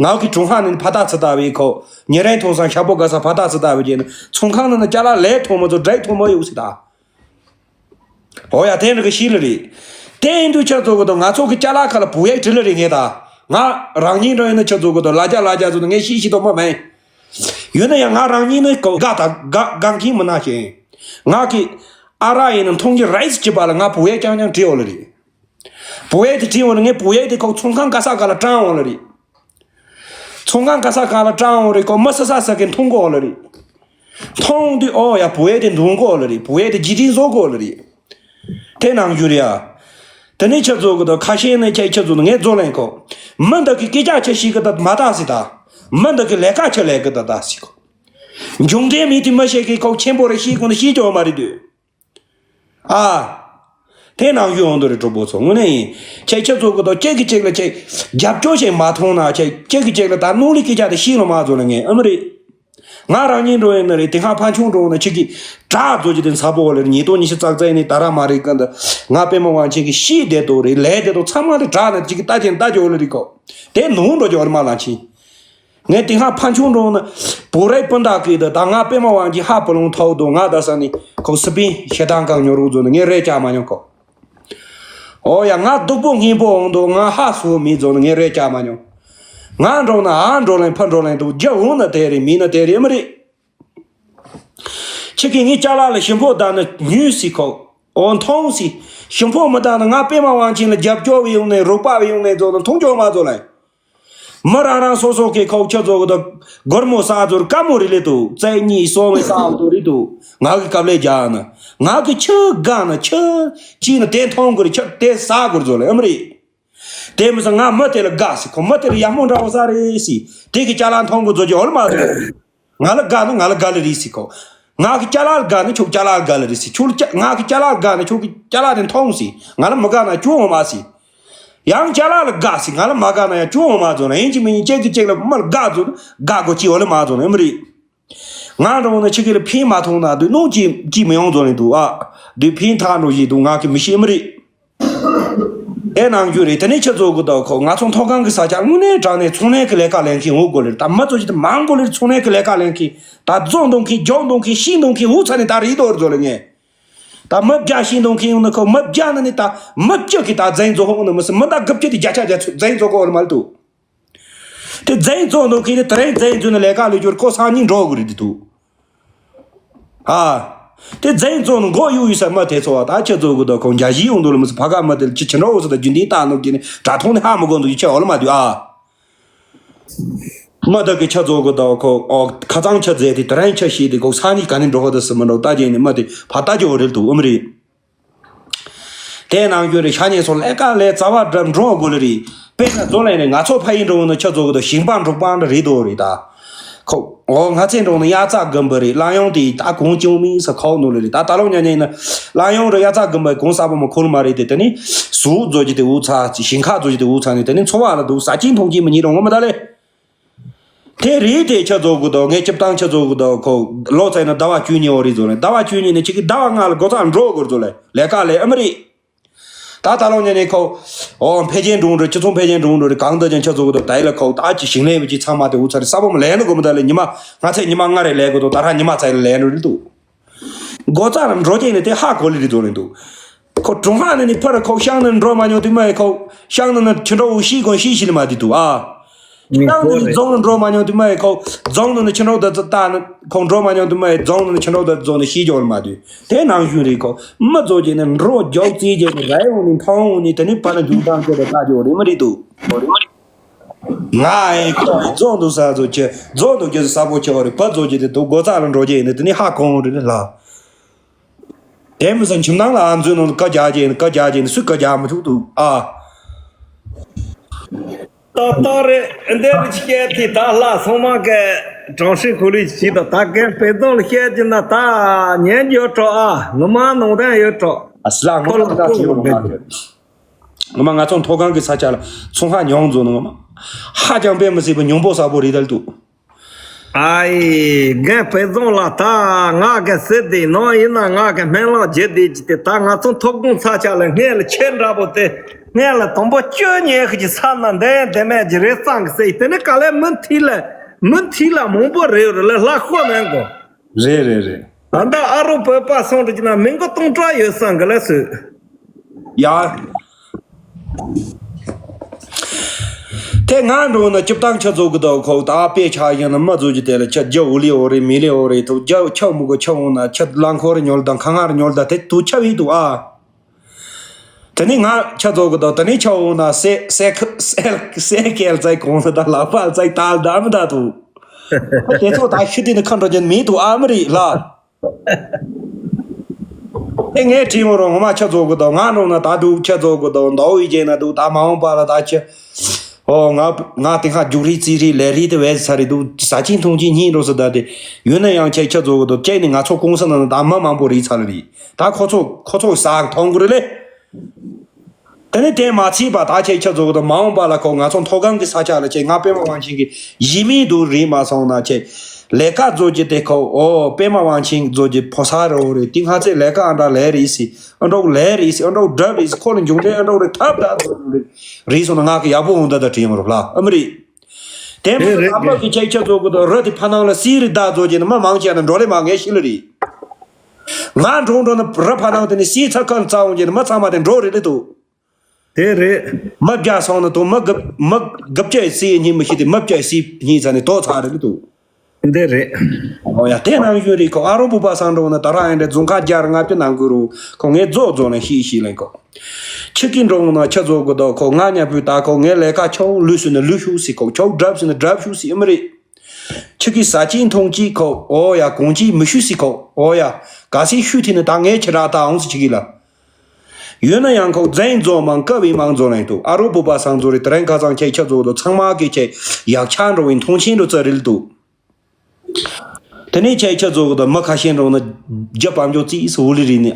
ང་གི་གྲུང་ཧ་ནི་ཕ་ད་ཚ་ད་བས་ཁོ། ཉེ་རན་ཐོང་སང་ཤ་པོ་ག་ས་ཕ་ད་ཚ་ད་བས་རྗེས་ནི་ཚོང་ཁང་ནི་ན་ཅ་ལག་ལས་ཐོང་མི་ཚོ་སྦྲེལ་ཐོང་མི་ཡོད་སྲིད་ད། ཨོ་ཡ་དེ་འདྲ་གི་ཤི་ལ་རེད། དེ་ཡིན་དུས་ཁྱེད་ཚོ་གི་དོ་ང་ཚོ་གི་ཅ་ལག་ཁ་ལ་བུ་ཡའི་དྲི་ལ་རེད་ངེས་ད། ང་རང་ཉིད་འགྲོ་ཡིན་ན་ཁྱེད་ཚོ་གི་དོ་ལ་རྒྱ་ལ་རྒྱ་ཚོ་དོ་ངས་ཤི་ཤི་དོ་མ་མེད། ཡོད་ན་ཡང་ང་རང་ཉིད་ནི་གོ་དགའ་ད་དགའ་དགའ་མཁན་མི་ན་ཞིང་། ང་གི་ཨ་ར་ཡིན་ན་མཐོང་རྒྱུ་རེས་ཅི་པ་ལ་ང་བུ་ཡའི་རྐྱང་རྐྱང་དྲི་ཨོ་ལ་རེད། བུ་ཡའི་དེ་དྲི་ཨོ་ལ་ངས་བུ་ཡའི་དེ་ཁོ་ཚོང་ཁང་ག་ས་ག་ལ་དྲང་ཨོ་ལ་རེད། ཚོང་ཁང་ག་ས་ག་ལ་དྲང་འོང་རེད་ཀོ་མི་ས་ས་ས་གི་མཐོང་གོ་ལ་རེད། མཐོང་དུས་ཨོ་ཡ་བུ་ཡེ་དེ་འདུང་གོ་ལ་རེད། བུ་ཡེ་དེ་ཇི་ཏིང་བཟོ་གོ་ལ་རེད། དེ་ནང་རྒྱུ་རེད་ཨ། དེ་ནས་ཁྱེད་ཚོ་གི་དོ་ཁ་ཤས་ནས་ཁྱེད་ཁྱེད་ཚོ་ངས་བཟོ་ལེན་གོ། མི་འདི་གི་སྐད་ཆ་ཆེ་ཤིག་གི་ད་མ་ད་སི་ད། མི་འདི་གི་ལས་ཀ་ཆེ་ལས་གི་ད་ད་སི་གོ། འབྱུང་འབྲས་མི་དེ་མི་ཤེས་གི་ཁོ་ཆེན་པོ་རེ་ཤེས་གོ་ནི་ཤེས་ཀྱི་ཡོད་མ་རེད་དུས། ཨ། དེ་ནང་བཞིན་འོང་དུ་རེད་གྲོགས་པོ་ཚོ་དངོས་གནས་ཡིན། ཁྱེད་ཁྱེད་ཚོ་གི་དོ་གཅིག་གིས་གཅིག་ལ་ཁྱེད་རྒྱབ་སྐྱོར་བྱེད་མ་ཐོང་ན་ཁྱེད་གཅིག་གིས་གཅིག་ལ་ད་གནོང་ལི་སྐད་ཆ་དེ་ཤེས་ལོ་མ་བཟོ་ལ་ངས་ཨ་མི་རེད། ང་རང་ཉིད་འགྲོ་ཡིན་ན་རེད་དེ་སྔ་ཕན་ཆུང་འགྲོ་ན་ཁྱེད་ཀྱི་དྲག་བཟོ་རྒྱུ་དེ་ཚ་པོ་ལ་རེད། ཉིས་སྟོང་ཉི་ཤུ་རྩ་རྩ་ནས་ད་ར་མ་རེད་གི་འདི་ང་པད་མ་དབང་ཆེན་གྱི་ཤེས་བསྡད་དོ་རེད་ལས་བསྡད་དོ་ཚང་མ་དེ་དྲག་ནས་ཁྱེད་ཀྱི་ལྟ་ཅན་ལྟ་རྒྱུ་ལ་རེད་གོ། དེ་ནོར་འགྲོ་རྒྱུ་ཨ་རི་མ་ལ་ཕྱིན། ངས་དེ་སྔ་ཕན་ཆུང་འགྲོ་ན་བོ་རའི་སྤུན་ཟླ་གིས་ད་ད་ང་པད་མ་དབང་གིས་ཧ་བུ་ལོང་ཐོག་ཏུ་ང་ད་ས་ནི་ཁོ་སི་པིན་ཞེ་སྡང་གང་ཉོ་རུ་བཟོ་ནི་ངས་རེ་ཅག་མ་ཉོ་ཁོ། ཨོ་ཡ། ང་སྡུག་པོ་ངན་པོ་འོང་དུ་ང་ཧ་སུ་མི་ཛོ་ནི་ངས་རེ་ཀྱ་མ་མྱོང་། ང་འགྲོ་ན་ཨ་འགྲོ་ལེན་ཕ་འགྲོ་ལེན་དུ་རྒྱ་འོང་ན་དེ་རེད་མི་ན་དེ་རེད་མི་རེད། ཁྱེད་ཀྱིས་ངའི་ཅ་ལག་ལ་ཞིམ་པོ་བཏང་ན་ཉུས་སི་ཁོ། ཨོ་མཐོང་སི། ཞིམ་པོ་མི་བཏང་ན་ང་པད་མ་དབང་ཆེན་ལ་རྒྱབ་སྐྱོར་བའི་ཡོང་ནས་རོགས་པ་བའི་ཡོང་ནས་ཛོ་ནི་མཐོང་ཆོག་མ་ཛོ་ལེན། མི་རང་རང་སོ་སོ་གི་ཁོག་ཆ་ཚོ་གི་དང་སྒོར་མོ་ས་ཚོར་དཀའ་མོ་རེ་ལེ་དུ་རྩེ་གཉིས་སོ་མི་ས་འོ་དུ་རེ་དུ་ང་གི་སྐབས་ལས་རྒྱག་ན་ང་གི་ཆུ་དགའ་ན་ཆུ་ཅིག་ན་དེ་མཐོང་གི་རེ་ཆུ་དེ་ས་གོར་ཚོ་ལེ་ཨམ་རེ། དེ་མི་ས་ང་མི་དེ་ལ་དགའ་སི་ཁོ་མི་དེ་ལ་ཡག་མོ་འདྲ་བོ་ས་རེ་སི་དེ་གི་ཅ་ལག་མཐོང་གི་ཚོ་ཅི་འོ་ལ་མ་ཚོ། ང་ལ་དགའ་ན་ང་ལ་དགའ་ལེ་རེད་སི་ཁོ། ང་གི་ཅ་ལག་ལ་དགའ་ན་ཁྱོད་ཅ་ལག་ལ་དགའ་ལེ་རེད་སི་ཁྱོད་ལ་ཅ་ང་གི་ཅ་ལག་ལ་དགའ་ན་ཁྱོད་ཀྱི་ཅ་ལག་དེ་མཐོང་སི་ང་ལ་མི་དགའ་ན་ཁྱོད་འོ་མ་སི། ཡང་ཅ་ལག་ལ་དགའ་སི་ང་ལ་མ་དགའ་ན་ཡང་ཁྱོད་འོ་མ་ཚོ་ན་ཡིན་གཅིག་མིན་གཅིག་གི་གཅིག་ལ་མི་ལ་དགའ་ཚོ་དགའ་དགོ་ཅི་འོ་ལེ་མ་ཚོ་ན་ཨེ་མི་རེད། ང་འགྲོ་ན་ཆི་གི་ལ་ཕན་མ་ཐོང་ན་དུ་ནོ་ཅི་ཅི་མི་ཡོང་ཚོ་ནི་འདུག་ཨ། དུ་ཕན་ཐག་འགྲོ་ཞིག་འདུག་ང་གི་མི་ཤེས་ཨེ་མི་རེད། ཨེ་ནང་རྒྱུ་རེད་དེ་ནས་ཁྱེད་ཚོ་གི་དོ་ཁོ་ང་ཚོ་མཐོ་སྒང་གི་ས་ཆ་དངོས་གནས་དྲང་གནས་ཚོང་ལས་ཀྱི་ལས་ཀ་ལེན་མཁན་འུ་གོ་ལེར་ད་མི་ཚོ་ཞིག་ད་མང་གོ་ལེར་ཚོང་ལས་ཀྱི་ལས་ཀ་ལེན་མཁན་ད་རྫོང་གཏོང་མཁན་རྒྱང་གཏོང་མཁན་ཤིང་གཏོང་མཁན་འུ་ཚ་ནས་ད་རེད་དོ་རྫོ་ལེ་ངས། ད་མི་བརྒྱ་ཤིང་གཏོང་མཁན་ཡོང་ན་ཁོ་མི་བརྒྱ་ནི་ནི་ད་མི་བཅུ་གི་ད་རྫས་འཛོ་ཧོང་ནི་མི་སི་མི་ད་དགུ་བཅུ་དེ་བརྒྱ་ཆ་བརྒྱ་རྫས་འཛོ་གོ་ལེར་མ་ལ་འདུག་དེ་རྫས་བཙོང་འདུག་གི་དེ་དེ་རིང་རྫས་བཙོང་ནས་ལས་ཀ་ལས་རྒྱུར་ཁོ་སང་ཉིན་འགྲོ་དགོས་རེད་དེ་འདུག་ཨ། དེ་རྫས་བཙོང་ནས་མགོ་གཡུག་ཡུག་ས་མ་དེ་ཚོ་བ་ད་ཁྱེད་ཚོ་གི་དོ་ཁོང་རྒྱ་གཞིས་ཡོང་འདུག་ལ་མི་སི་ཕ་ག་མ་དེ་ལ་ཅི་ཕྱི་འགྲོ་འོ་ས་ད་རྒྱུན་ལྡན་བཏང་འདུག་གི་ནི་དྲ་ཐོག་ནས་ཧ་མི་གོ་འདུག་གི་ཁྱེད་འོ་ལ་མ་འདུག་ཨ། མ་ད་གི་ཁྱེད་ཚོ་གི་དོ་ཁོ་ཨོ་ཁ་ཚང་ཁྱེད་རྫས་དེ་དེ་རིང་ཁྱེད་ཤེས་དེ་ཁོ་སང་ཉིན་ག་ནས་འགྲོ་ཧོ་ད་སི་མི་འགྲོ་ལྟ་རྒྱན་ནི་མ་དེ་ཕ་ལྟ་རྒྱུ་འོ་རེད་འདུག་ཨུམ་རེད། དེ་ནང་རྒྱུན་རེ་ཤ་ཉེ་སོང་ལས་ཀ་ལས་རྩ་བ་འགྲམ་འགྲོ་དགོས་ལེ་རེད། དཔེར་ན་རྫོང་ལས་ནས་ང་ཚོ་ཕ་ཡིན་འགྲོ་འོང་ན་ཁྱོད་ཚོ་གི་དོ་ཞིང་པ་འབྲོག་པ་འདྲ་རེད་དོ་རེད་ད། ཁོ་འོ་ང་ཚོའི་འགྲོ་ན་དབྱར་རྩྭ་དགུན་འབུ་རེད་གླང་ཡོང་དེ་ད་གོང་ཅུང་མིན་ས་ཁོག་ནོ་ལེ་རེད་ད་ད་ལོ་ཉ་ཉ་ཡིན་ན་གླང་ཡོང་རེ་དབྱར་རྩྭ་དགུན་འབུ་གོང་ས་པོ་མ་ཁོལ་མ་རེད་དེ་དེ་ནི་ཟུག་རྫོ་གི་དེ་འུ་ཚ་ཞིང་ཁ་རྫོ་གི་དེ་འུ་ཚ་ནི་དེ་ནི་འཚོ་བ་ལ་འདུག་ས་ཅིན་མཐོང་གི་མི་ཉིད་རོང་ངོ་མ་ད་ལེ། དེ་རེད་དེ་ཁྱེད་ཚོ་གི་དོ་ངས་སྤྱིར་བཏང་ཁྱེད་ཚོ་གི་དོ་ཁོ་ལོ་ཚད་ན་ཟླ་བ་བཅུ་གཉིས་འོ་རེད་ཚོ་ལེ་ཟླ་བ་བཅུ་གཉིས་ནས་ཁྱེད་ཀྱི་ཟླ་བ་ལྔ་ལ་སྒོ་རྩར་འགྲོ་དགོས་ཚོ་ལེ་ལས་ཀ་ལས་ཨ་མི་རེད། ད་ད་ལོ་ཉན་ནས་ཁོ་ཨོ་འཕེལ་རྒྱས་འགྲོ་འགྲོ་སྤྱི་ཚོགས་འཕེལ་རྒྱས་འགྲོ་འགྲོ་རེད་གང་ལྟར་ཀྱང་ཁྱེད་ཚོ་གི་དོ་དེ་ལ་ཁོ་ད་ཅི་ཞིང་ལས་བ་ཅི་ཚང་མ་དེ་འུ་ཚ་རེད་ས་བོ་མ་ལས་ན་དགོས་མི་ད་ལེ་ཉི་མ་ང་ཚེ་ཉི་མ་ལྔ་རེ་ལས་དགོས་དོ་ད་ར་ཉི་མ་ཚ་ལས་ནོ་རེད་འདུག་སྒོ་རྩར་འགྲོ་རྒྱུ་ནི་དེ་ཧ་གོ་ལི་རི་དོ་རེད་འདུག་ཁོ་གྲོང་ཁ་ནས་ནི་ཕར་ཁོ་ཤང་ནས་འགྲོ་མ་མྱོང་དུས་མ་ཡི་ཁོ་ཤང་ནས་ནི་ཁྱི་འགྲོ་འུ་ཤི་གོན་ཤི་ཤི་ལི་མ་དུས་དུ་ཨ། ཤང་ནས་ནི་རྫོང་ནས་འགྲོ་མ་མྱོང་དུས་མ་ཡི་ཁོ་རྫོང་ནས་ནི་ཁྱི་འགྲོ་ད་ད་ནི་ཁོ་འགྲོ་མ་མྱོང་དུས་མ་ཡི་རྫོང་ནས་ནི་ཁྱི་འགྲོ་ད་རྫོང་ནས་ཤི་འཇོག་ལི་མ་དུས་དེ་ནང་བཞིན་རེད་ཁོ་མི་ཚོ་ཀྱི་ནི་འགྲོ་རྒྱོག་རྩིས་ཀྱི་ནི་ར་ཡོང་ནི་མཐོང་འོང་ནི་དེ་ནི་ཕ་ནི་རྒྱུག་སྟངས་ཀྱི་ད་ལྟ་ཀྱི་འོ་རེད་མ་རེད་དུ། ང་ཨེ་ཁོ་རྫོང་དུ་ས་ཚོ་ཆེ་རྫོང་དུ་རྒྱུ་ས་པོ་ཆེ་བ་རེད་ཕ་ཚོ་ཀྱི་དེ་དུ་སྒོ་རྩ་ལ་འགྲོ་རྒྱུ་ཡིན་ནི་དེ་ནི་ཧ་གོ་འོང་རེད་ལ། དེ་མི་ཚོ་ཁྱིམ་ནང་ལ་ཨ་མཛོད་ནང་ལ་བཀའ་རྒྱག་རྒྱག་ཡིན་བཀའ་རྒྱག་རྒྱག་ཡིན་སུས་བཀའ་རྒྱག་མི་ཐུབ་འདུག་ཨ། ཏག་ཏག་རེད། འདི་ལ་བཤད་དེ་ད་ལྷ་སོང་མ་གས་གྲངས་ཤིག་གོ་ལི་ཞིག་དང་ད་གན་དཔེ་རྫོང་ལ་བཤད་ཀྱི་ན་ད་ཉན་ཡོད་གྲོགས་ཨ་ངོ་མ་ནང་དོན་ཡོད་གྲོགས། ཨ་སི་ལ་ངོ་མ་ད་ཐེངས་མ་ངོ་མ་ང་ཚོ་མཐོ་སྒང་གི་ས་ཆ་ལ་ཚོང་ཁང་ཉོ་འཛུགས་ནང་ཧ་ཅང་དཔེ་མི་སྲིད་པའི་མྱོང་པོ་གསར་པོ་རེད་ལ་འདུག་ཨའི་རྒན་དཔེ་བཟང་ལ་ད་ང་གི་སྲིད་དེ་ནང་ཡིན་ན་ང་གི་སྨན་བླ་བརྒྱུད་དེ་ཅི་དེ་ད་ང་ཚོ་མཐོ་སྒང་ས་ཆ་ལ་སྔས་ལ་ཁྱེད་འདྲ་པོ་དེ་སྔས་ལ་དང་པོ་བཅོ་ཉེ་ཤི་ཅི་ས་ན་འདི་ཡང་དེ་མེད་ཀྱི་རེད་གཙང་གི་སྲིད་དེ་ནི་ག་ལས་མུ་མཐུད་ལ་མུ་མཐུད་ལ་མང་པོ་རེད་རེད་ལ་ལྷ་ཤོ་མེན་གོ་རེད་རེད་རེད། ད་ལྟ་ཨ་རོ་བོད་པ་སོང་དུ་ཅི་ན་མི་མགོ་སྟོང་ཕྲག་ཡོད་སང་གི་ལ་སུ། ཡ། དེ་ང་འགྲོ་ན་སྤྱིར་བཏང་ཁྱེད་ཚོ་གི་དོ་ཁོ་ད་དཔེ་ཆ་ཡིན་ན་མ་ཚོ་གི་དེ་ལ་ཁྱེད་རྒྱ་འུ་ལི་འོ་རེད་མི་ལི་འོ་རེད་དུ་རྒྱ་ཁྱེད་མུ་གོ་ཁྱེད་འོང་ན་ཁྱེད་རླངས་འཁོར་ཉོལ་དང་ཁ་ངར་ཉོལ་དང་དེ་དུ་ཁྱབ་ཡིན་དུ་ཨ། དེ་ནི་ང་ཁྱེད་ཚོ་གི་དོ་དེ་ནི་ཁྱེད་འོང་ན་སེ་སེ་ཁ་སེ་སེ་ཁེལ་ཚའི་གོང་ས་དང་ལག་པ་ཚའི་ཏལ་དམ་ད་དུ། དེ་ཚོ་ད་ཤི་དེ་ནི་ཁ་འགྲོ་རྒྱུ་མི་དུ་ཨ་མི་རི་ལ། ཨེ་ངས་དྲིས་མོ་རོ་ངོ་མ་ཁྱེད་ཚོ་གི་དོ་ང་འགྲོ་ན་ད་དུ་ཁྱེད་ཚོ་གི་དོ་མདོ་བའི་རྒྱན་ན་དུ་ད་མ་འོངས་པ་ལ་ད་ཁྱེད། ཨོ་ང་ང་དེ་ཁ་རྒྱུག་རིས་རྩིས་རིས་ལས་རིས་དེ་བས་ཚར་རིས་དུ་ཟ་ཆིན་འཐུང་ཆིན་གཉིས་འགྲོ་ས་ད་དེ་ཡོད་ན་ཡང་ཁྱེད་ཁྱེད་ཚོ་གི་དོ་ཁྱེད་ནི་ང་ཚོ་ཀུང་སི་ན་ན་ད་མ་མང་པོ་རིས་ཚར་རིས་ད་ཁོ་ཚོ་ཁོ་ཚོ་ཟ་གི་མཐོང་གི་རེད་ལེ། དེ་ནི་དེ་མ་ཚད་པ་ད་ཁྱེད་ཁྱེད་ཚོ་གི་དང་མ་འོངས་པ་ལ་ཁོ་ང་ཚོ་མཐོ་སྒང་གི་ས་ཆ་ལ་ཁྱེད་ང་པད་མ་དབང་ཆེན་གི་ཡིན་མིན་དུ་རིག་མ་སོང་ན་ཁྱེད་ལས་ཀ་མཛོད་ཀྱི་དེ་ཁོ་ཨོ་པད་མ་དབང་ཆེན་མཛོད་ཀྱི་ཕོ་གསར་རོ་རེད་དེ་ང་ཚོས་ལས་ཀ་ཨ་འདྲ་ལས་རེད་སི་ཨ་འདྲ་ལས་རེད་སི་ཨ་འདྲ་འདྲ་རེད་སི་ཁོ་ལ་འབྱུང་འབྲས་ཨ་འདྲ་རེད་ཐབས་ད་མཛོད་རེད་རེད་སོང་ན་ང་གི་ཡག་པོ་འོང་ད་ད་དྲིས་མ་རོ་ལ་ཨ་མི་རེད། དེ་མ་རེད་ཟད་རེད་མ་རེད་གི་ཁྱེད་ཁྱེད་ཚོ་གི་དང་རི་དེ་ཕ་ནང་ལ་སི་རི་ད་མཛོད་ཀྱི་ནི་མ་མང་ཆེ་ན་འགྲོ་ལེ་མ་ངས་ཤི་ལ་རེད། ང་འགྲོ་འགྲོ་ན་རི་ཕ་ནང་དེ་ནི་སི་ཚ་ཁ་ལ་རྩ་འོང་གི་ནི་མ་ཚང་མ་དེ་འགྲོ་རེད་ལེ་དུ། དེ་རེད། མི་བརྒྱ་སོང་ན་དུ་མི་དགུ་མི་དགུ་བཅུ་སྲིད་གཉིས་མི་ཤི་དེ་མི་བརྒྱ་སྲིད་གཉིས་ཚ་ནས་དོ་ཚ་རེད་དུ། འདི་རེད། ཨོ་ཡ་དེ་ནང་བཞིན་རེད་ཁོ། ཨ་རོ་བུ་པ་སང་འགྲོ་ན་ད་རང་ཡང་འདྲ་རྫོང་ཁ་རྒྱར་ལྔ་བཅུ་ནང་དགོས་རུ་ཁོ་ངས་རྫོགས་རྫོགས་ལན་ཤིག་ཤིག་ལན་ཁོ། ཁྱི་ཀི་འགྲོ་ན་ཁྱི་རྫོགས་དགོས་དོ་ཁོ། ང་ཉ་བུས་ད་ཁོ་ངས་ལས་ཀ་ཁྱོ་ལུས་སུ་ནི་ལུས་ཤུགས་སི་ཁོ། ཁྱོ་གྲབས་སུ་ནི་གྲབས་ཤུགས་སི་ཨེ་མི་རེད། ཁྱི་ཀི་ཟ་ཅིང་འཐུང་ཅིང་ཁོ། ཨོ་ཡ་གོང་ཅིང་མི་ཤུགས་སི་ཁོ། ཨོ་ཡ་ག་སི་ཤུགས་ཐི་ནི་ད་ངས་ཁྱི་ར་ད་འོང་སི་ཁྱི་ཀི་ལ། ཡོད་ན་ཡང་ཁོ་རྫས་འཛོམས་མང་ཀ་བའི་མང་འཛོམས་ལན་དུ། ཨ་རོ་བུ་པ་སང་འཛོམས་རེད། དེ་རིང་ཁ་སང་ཁྱེད་ཁྱི་རྫོགས་དོ་ཚང་མ་གི་ཁྱེད་ཡག་ཆ་འགྲོ་བའི་མཐོང་ཆེན་འགྲོ་ཙ་རིལ་དུ། དེ་ནས་ཁྱེད་ཁྱི་རྫོགས་དོ་མི་ཁ་ཤས་འགྲོ་ན་རྒྱ་བམ་འཇོག་རྩིས་སུ་འུ་ལི་རི་ནི་ཨ།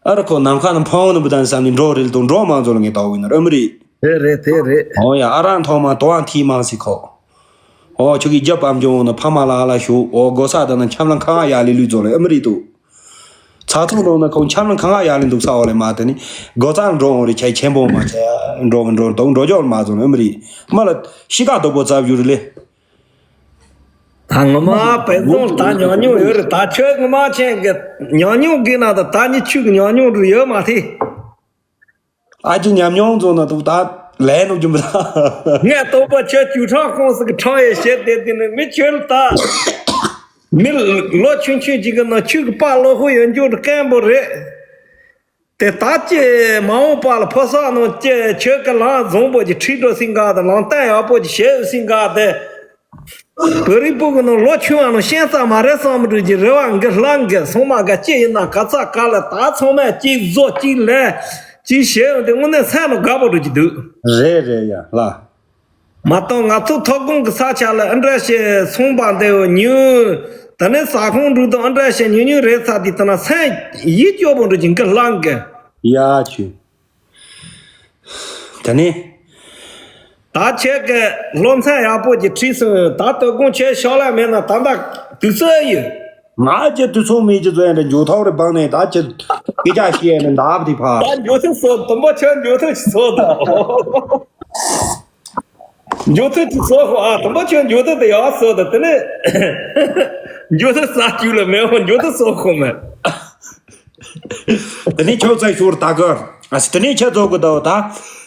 ཨ་ར་ཁོ་ནམ་མཁའ་ནང་འཕང་ནི་བུ་དང་བསམ་ནི་འགྲོ་རིལ་དུ་འགྲོ་མང་འཛོམས་ལ་ངས་དྭོགས་ཡིན་ན་ཨ་མི་རི། དེ་རེད་དེ་རེད། ཨོ་ཡ་ཨ་རང་ཐོག་མ་དོ་བ་མཐིལ་མང་སི་ཁོ། ཨོ་ཁྱོད་ཀྱི་རྒྱབ་བམ་འཇོག་ན་ཕ་མ་ལ་ཨ་ལ་ཞུ། ཨོ་སྒོ་ས་དང་ན་འཆམ་ལ་ཁང་ཨ་ཡ་ལི་ལུས་རྫོགས་ལ་ཨ་མི་རི་དུ། ཚ་ཚོང་འགྲོ་ན་ཁོང་འཆམ་ལ་ཁང་ཨ་ཡ་ལི་འདུག་ས་འོ་ལེ་མ་དེ་ནི་སྒོ་ཚང་འགྲོ་འོང་རི་ཆེ་ཆེན་པོ་མ་ཆེ་འགྲོ་མི་འགྲོ་དོག་འགྲོ་འཇོག་མ་རྫོགས་ལ་ཨ་མི་རི། མ་ལ་ཤི་ཀ་དོག་པོ་ཙབ་ཡུ་རི་ལེ། ད་ངོ་མ་དཔེ་བཟང་ད་ཉོ་ཉོ་ཡོད་རེད། ད་ཁྱོད་ངོ་མ་ཆེན་གི་ཉོ་ཉོ་གི་ན་ད་ད་ནི་ཆུ་གི་ཉོ་ཉོ་རུ་ཡོད་མ་ཐི། ཨ་ཅི་ཉམས་མྱོང་བཟོ་ན་དུ་ད་ལས་ནུ་རྒྱུ་མི་ད། ངས་རྟོགས་པ་ཁྱོད་བཅུ་ཕྲག་ཁོངས་སུ་གི་ཁྲང་ཡེ་བཤད་དེ་དེ་ནི་མི་ཁྱོད་ལ་ད། མི་ལོ་ཆུང་ཆུང་ཅིག་གི་ན་ཆུ་གི་པ་ལོ་ཧུ་ཡོད་འཇོག་དཀོན་པོ་རེད། དེ་ལྟ་ཅི་མ་འོངས་པ་ལ་ཕོ་གསར་རྣམས་ཀྱི་ཁྱོད་ཀྱི་ལམ་བཟང་པོ་ཅིག་ཁྲིད་འགྲོ་སྲིད་ག་དང་ལམ་སྟོན་ཡག་པོ་ཅིག་བྱེད་སྲིད་ག་དེ། བོད་རིགས་པོ་གི་ནང་ལོ་ཆུང་བ་རྣམས་ཤེས་ས་མ་རེད་བསམ་འགྲོ་གི་རེ་བ་འགི་ལྷང་གི་སོང་མ་ག་ཅི་ཡིན་ན་ག་ཚ་ག་ལ་ད་ཚང་མས་གཅིག་བཟོ་གཅིག་ལས་གཅིག་བྱེད་འོང་དེ་དངོས་གནས་སེམས་ལ་དགའ་པོ་འགྲོ་གི་འདུག་རེད་རེད་ཡ་ལ། མ་གཏོགས་ང་ཚོ་ཐོག་ཁོངས་ཀྱི་ས་ཆ་ལ་ཨ་འདྲ་ཞིག་སོང་པ་འདི་ཉུ། ད་ནི་ས་ཁོངས་འགྲོ་དང་ཨ་འདྲ་ཞིག་ཉུ་ཉུ་རེད་ས་དེ་ལྟ་ན་སེམས་ཡིད་སྐྱོ་པོ་འགྲོ་གི་འགི་ལྷང་གི་ཡ་ཆུ། ད་ནི། ད་ཁྱེད་ཀྱི་སློབ་ཚན་ཡག་པོ་ཅིག་ཁྲིད་སོང་། ད་ལྟོ་དགོང་ཁྱེད་ཤོག་ལ་མེད་ན་ད་ལྟ་དུས་ཚོད་ཡོད། ང་ཅི་དུས་ཚོད་མེད་ཅི་ཚོད་ཡང་འགྲོ་ཐོག་རེ་འབངས་ནས་ད་ཅི་སྐད་ཆ་བཤད་ནས་འདབ་དེ་ཕ། ད་འགྱོ་ཐུབ་སོ་དུམ་པ་ཁྱོད་འགྱོ་ཐུབ་ཅི་སོ་ད། འགྱོ་ཐུབ་ཅི་སོ་ཁོ་ཨ་དུམ་པ་ཁྱོད་འགྱོ་ཐུབ་དེ་ཡག་སོ་ད་དེ་ནས། འགྱོ་ཐུབ་ས་རྒྱུ་ལ་མེད་འོ་འགྱོ་ཐུབ་སོ་ཁོ་མེད། དེ་ནས་ཁྱོད་ཚོས་ཤོར་ད་གི། ཨ་སི་དེ་ནས་ཁྱོད་ཚོ་གི་ད་ད།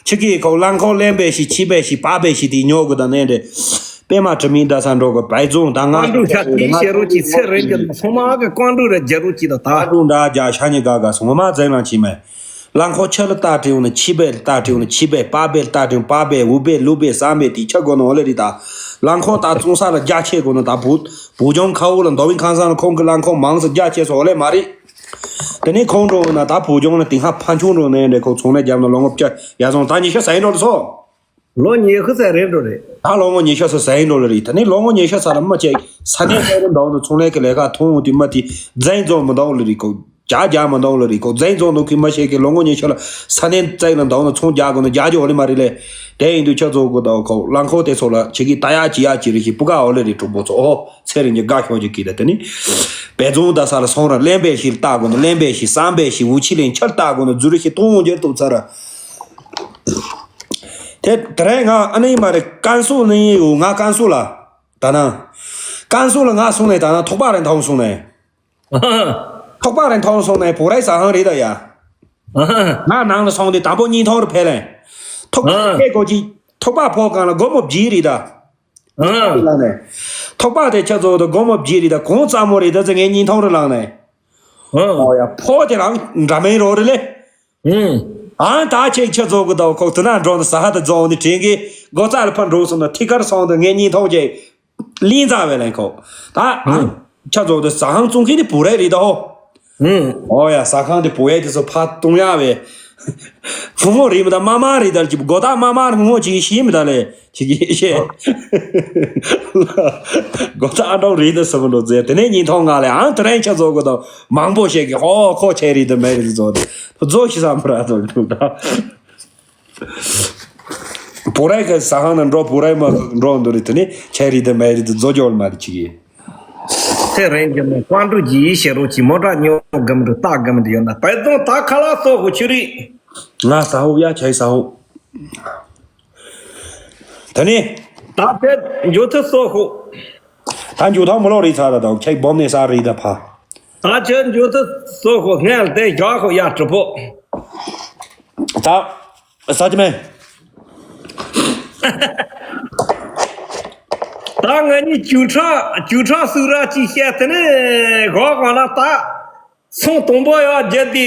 ཆི་གི་ཁོ་རླངས་འཁོར་ལེན་པའི་ཞིག་ཆི་པའི་ཞིག་པ་པའི་ཞིག་དེ་ཉོ་གི་ད་ནས་འདྲེ། པད་མ་དྲི་མིན་ད་ས་འགྲོ་གི་བའི་རྫོང་ད་ང་ཀོང་ཀྲུག་ཆ་དེའི་ཤེ་རོ་ཅི་ཚེ་རིང་གི་ཚོང་མ་གི་ཀོང་ཀྲུག་རེ་རྒྱ་རོ་ཅི་ད་ད། ཀོང་ཀྲུག་འདྲ་རྒྱ་ཤ་ཉི་ག་ག་སོང་ངོ་མ་ཛེང་ལང་ཆི་མེ། རླངས་འཁོར་ཆ་ལ་ལྟ་དྲི་འོང་ན་ཆི་པའི་ལྟ་དྲི་འོང་ན་ཆི་པའི་པ་པའི་ལྟ་དྲི་འོང་པ་པའི་འུ་པའི་ལུ་པའི་ཟམ་པའི་དེ་ཆ་དགོས་ན་འོ་ལེ་རི་ད། རླངས་འཁོར་ད་བཙོང་ས་ལ་རྒྱ་ཆེ་དགོས་ན་ད་བུ་བུ་ལྗོངས་ཁ་འུ་ལ་མདོ་བིང་ཁང་སང་ལ་ཁོང་གི་རླངས་འཁོར་མང་ས་རྒྱ་ཆེ་སོ་འོ་ལེ་མ་རེད། དེ་ནས་ཁོང་འགྲོ་ན་ད་བོད་ལྗོངས་ལ་དེང་ཧ་ཕན་ཆུང་འགྲོ་ནས་འདྲེ་ཁོ་ཚོང་ལས་རྒྱབ་ན་ལོ་ངོ་བཅུ་ཡ་སོང་ད་ཉི་ཤུ་ཟ་ཡིན་འགྲོ་ལ་སོ། ལོ་ཉི་ཤུ་ཟ་རེད་འགྲོ་རེད། ད་ལོ་ངོ་ཉི་ཤུ་ཟ་ཟ་ཡིན་འགྲོ་ལ་རེད། ད་ནི་ལོ་ངོ་ཉི་ཤུ་ཟ་ལ་མ་བཅད་ས་གནས་ཚོ་རུ་འདོག་ནས་ཚོང་ལས་ཀྱི་ལས་ཀ་མཐོང་འོང་དུས་མ་དེ་རྫས་འཛོམས་མི་འདོག་ལ་རེད་ཁོ། རྒྱ་རྒྱ་མི་འདོག་ལ་རེད་ཁོ། རྫས་འཛོམས་འདོག་གི་མ་ཤེས་ཀྱི་ལོ་ངོ་ཉི་ཤུ་ལ་ས་གནས་རྩེག་ལ་འདོག་ནས་ཚོང་རྒྱག་དགོས་ན་རྒྱ་རྒྱ་འོ་ལེ་མ་རེད་ལེ། དེ་ཡིན་དུས་ཁྱོད་ཚོ་གི་འདོག་ཁོ་རླངས་འཁོར་དེ་ཚོ་ལ་ཆེ་གི་ད་ཡ་ཅི་ཡ་ཅི་རེད་ཞིག་སྤུ་ག་འོ་ལེ་རེད་གྲུབ་པོ་ཚོ་ཨོ། ཚེ་རིང་གི་དགའ་ཤོག་ཅིག་གིས་ད་དེ་ནི། བལ་རྫོང་ད་ས་ལ་སོང་ར་གླེན་པའི་ཞིག་ལྟ་དགོས་ན་གླེན་པའི་ཞིག་བསམ་པའི་ཞིག་འུ་ཆི་ལེན་ཆར་ལྟ་དགོས་ན་རྫུ་རི་ཞིག་གཏོང་རྒྱུ་ཐུབ་ཚར། དེ་དེ་རིང་ང་ཨ་ནི་མ་རེད་ཀན་སུའུ་ནི་ཡོད་ང་ཀན་སུའུ་ལ། ད་ན། ཀན་སུའུ་ལ་ང་སོང་ནས་ད་ན་ཐོག་པ་རེད་མཐོང་སོང་ནས། ཐོག་པ་རེད་མཐོང་སོང་ནས་བོ་རའི་ཟ་ཧང་རེད་ད་ཡ། ང་ནང་ལ་སོང་དུས་དང་པོ་གཉིས་མཐོང་རུ་ཕེབས་ལེན། ཐོག་པ་ཨ། ཕེབས་དགོས་ཀྱི། ཐོག་པ་ཕོག་གང་ལ་སྒོར་མོ་བརྒྱད་རེད་ད། ཨ། ལག་ནས། ཐོག་པ་དེ་ཆ་ཚོ་དུ་སྒོར་མོ་བརྒྱད་རེད་ད་གོང་ཙམ་མོ་རེད་ད་ཚེ་ངས་གཉིས་མཐོང་རུ་ལག་ནས། ཨ། ཨོ་ཡ་ཕོག་དེ་རང་འདྲ་མིན་རོ་རེད་ལེ། ཨུམ། ཨང་ད་ཆེ་ཆ་ཚོ་གི་ད་ཁོག་དུ་ན་འགྲོ་ནས་ས་ཧ་ད་རྫོང་ནས་དྲན་གི་སྒོ་རྩ་ལ་ཕར་འགྲོ་སོང་ན་ཐི་ཀར་སོང་དུ་ངས་གཉིས་མཐོང་ཀྱི། གླིང་ཚ་བས་ལན་ཁོ། ད། ཨང་། ཆ་ཚོ་དུ་ཟ་ཧང་བཙོང་མཁན་དེ་བུ་རེ་རེད་ད་ཧོ། ཨང་། ཨོ་ཡ་ཟ་ཁང་དེ་བུ་ཡ་དེ་ཚོ་ཕ་གཏོང་ཡ་བས། ཧུ་ཧོ་རེད་མི་ད་མ་མ་རེད་ད་ཅི་སྒོ་ད་མ་མ་ཧུ་ཧོ་ཅིག་ཤེས་མི་ད་ལེ་ཅིག་ཤེས། སྒོ་ད་ཨ་འདྲ་རེད་ད་ཟ་མི་འགྲོ་ཟེར་དེ་ནས་གཉིས་མཐོང་ང་ལེ་ཨང་དེ་རིང་ཆ་ཚོ་གི་ད་མང་པོ་ཤེས་གི་ཧོ་ཁོ་ཆེ་རེད་ད་མེ་རེད་ཚོ་དེ་ཚོ་ཤི་ས་མ་ར་ཚོ་དུ་ད། བུ་རའི་གི་ཟ་ཁང་ནང་འགྲོ་བུ་རའི་མ་འགྲོ་འདུག་རེད་དེ་ནི་ཆའི་རིགས་དང་མའི་རིགས་དང་བཟོ་སྐྱོར་མ་རེད་ཅིག་ཡིན། ཚེ་རིང་གི་མོ་ཀོང་ཀྲུག་གི་ཡི་ཤེ་རོ་ཅི་མོ་ཏྲ་ཉོ་གམ་རུ་ལྟ་གམ་རུ་ཡོད་ན་བལ་རྫོང་ད་ཁ་ལག་སོག་གོ་ཆུ་རིགས། ང་ཟ་ཧོ་ཡ་ཆའི་ཟ་ཧོ། དེ་ནི། ད་ཚེ་འཇོ་ཐུ་སོག་གོ། ད་འཇོ་ཐང་མོ་ལོ་རི་ཚ་ར་དང་ཁྱེད་སྦོམ་ནས་ས་རི་ད་ཕ། ད་ཁྱོད་འཇོ་ཐུ་སོག་གོ་ངས་དེ་བཞག་གོ་ཡ་གྲུ་པོ། ད་ས་ཅི་མེ། ད་ང་གཉིས་བཅུ་ཕྲག་བཅུ་ཕྲག་སུ་ར་ཅིག་བཤད་དེ་ནས་གོ་གོ་ན་ད་སོང་དང་པོ་ཡོད་རྒྱུ་དེ།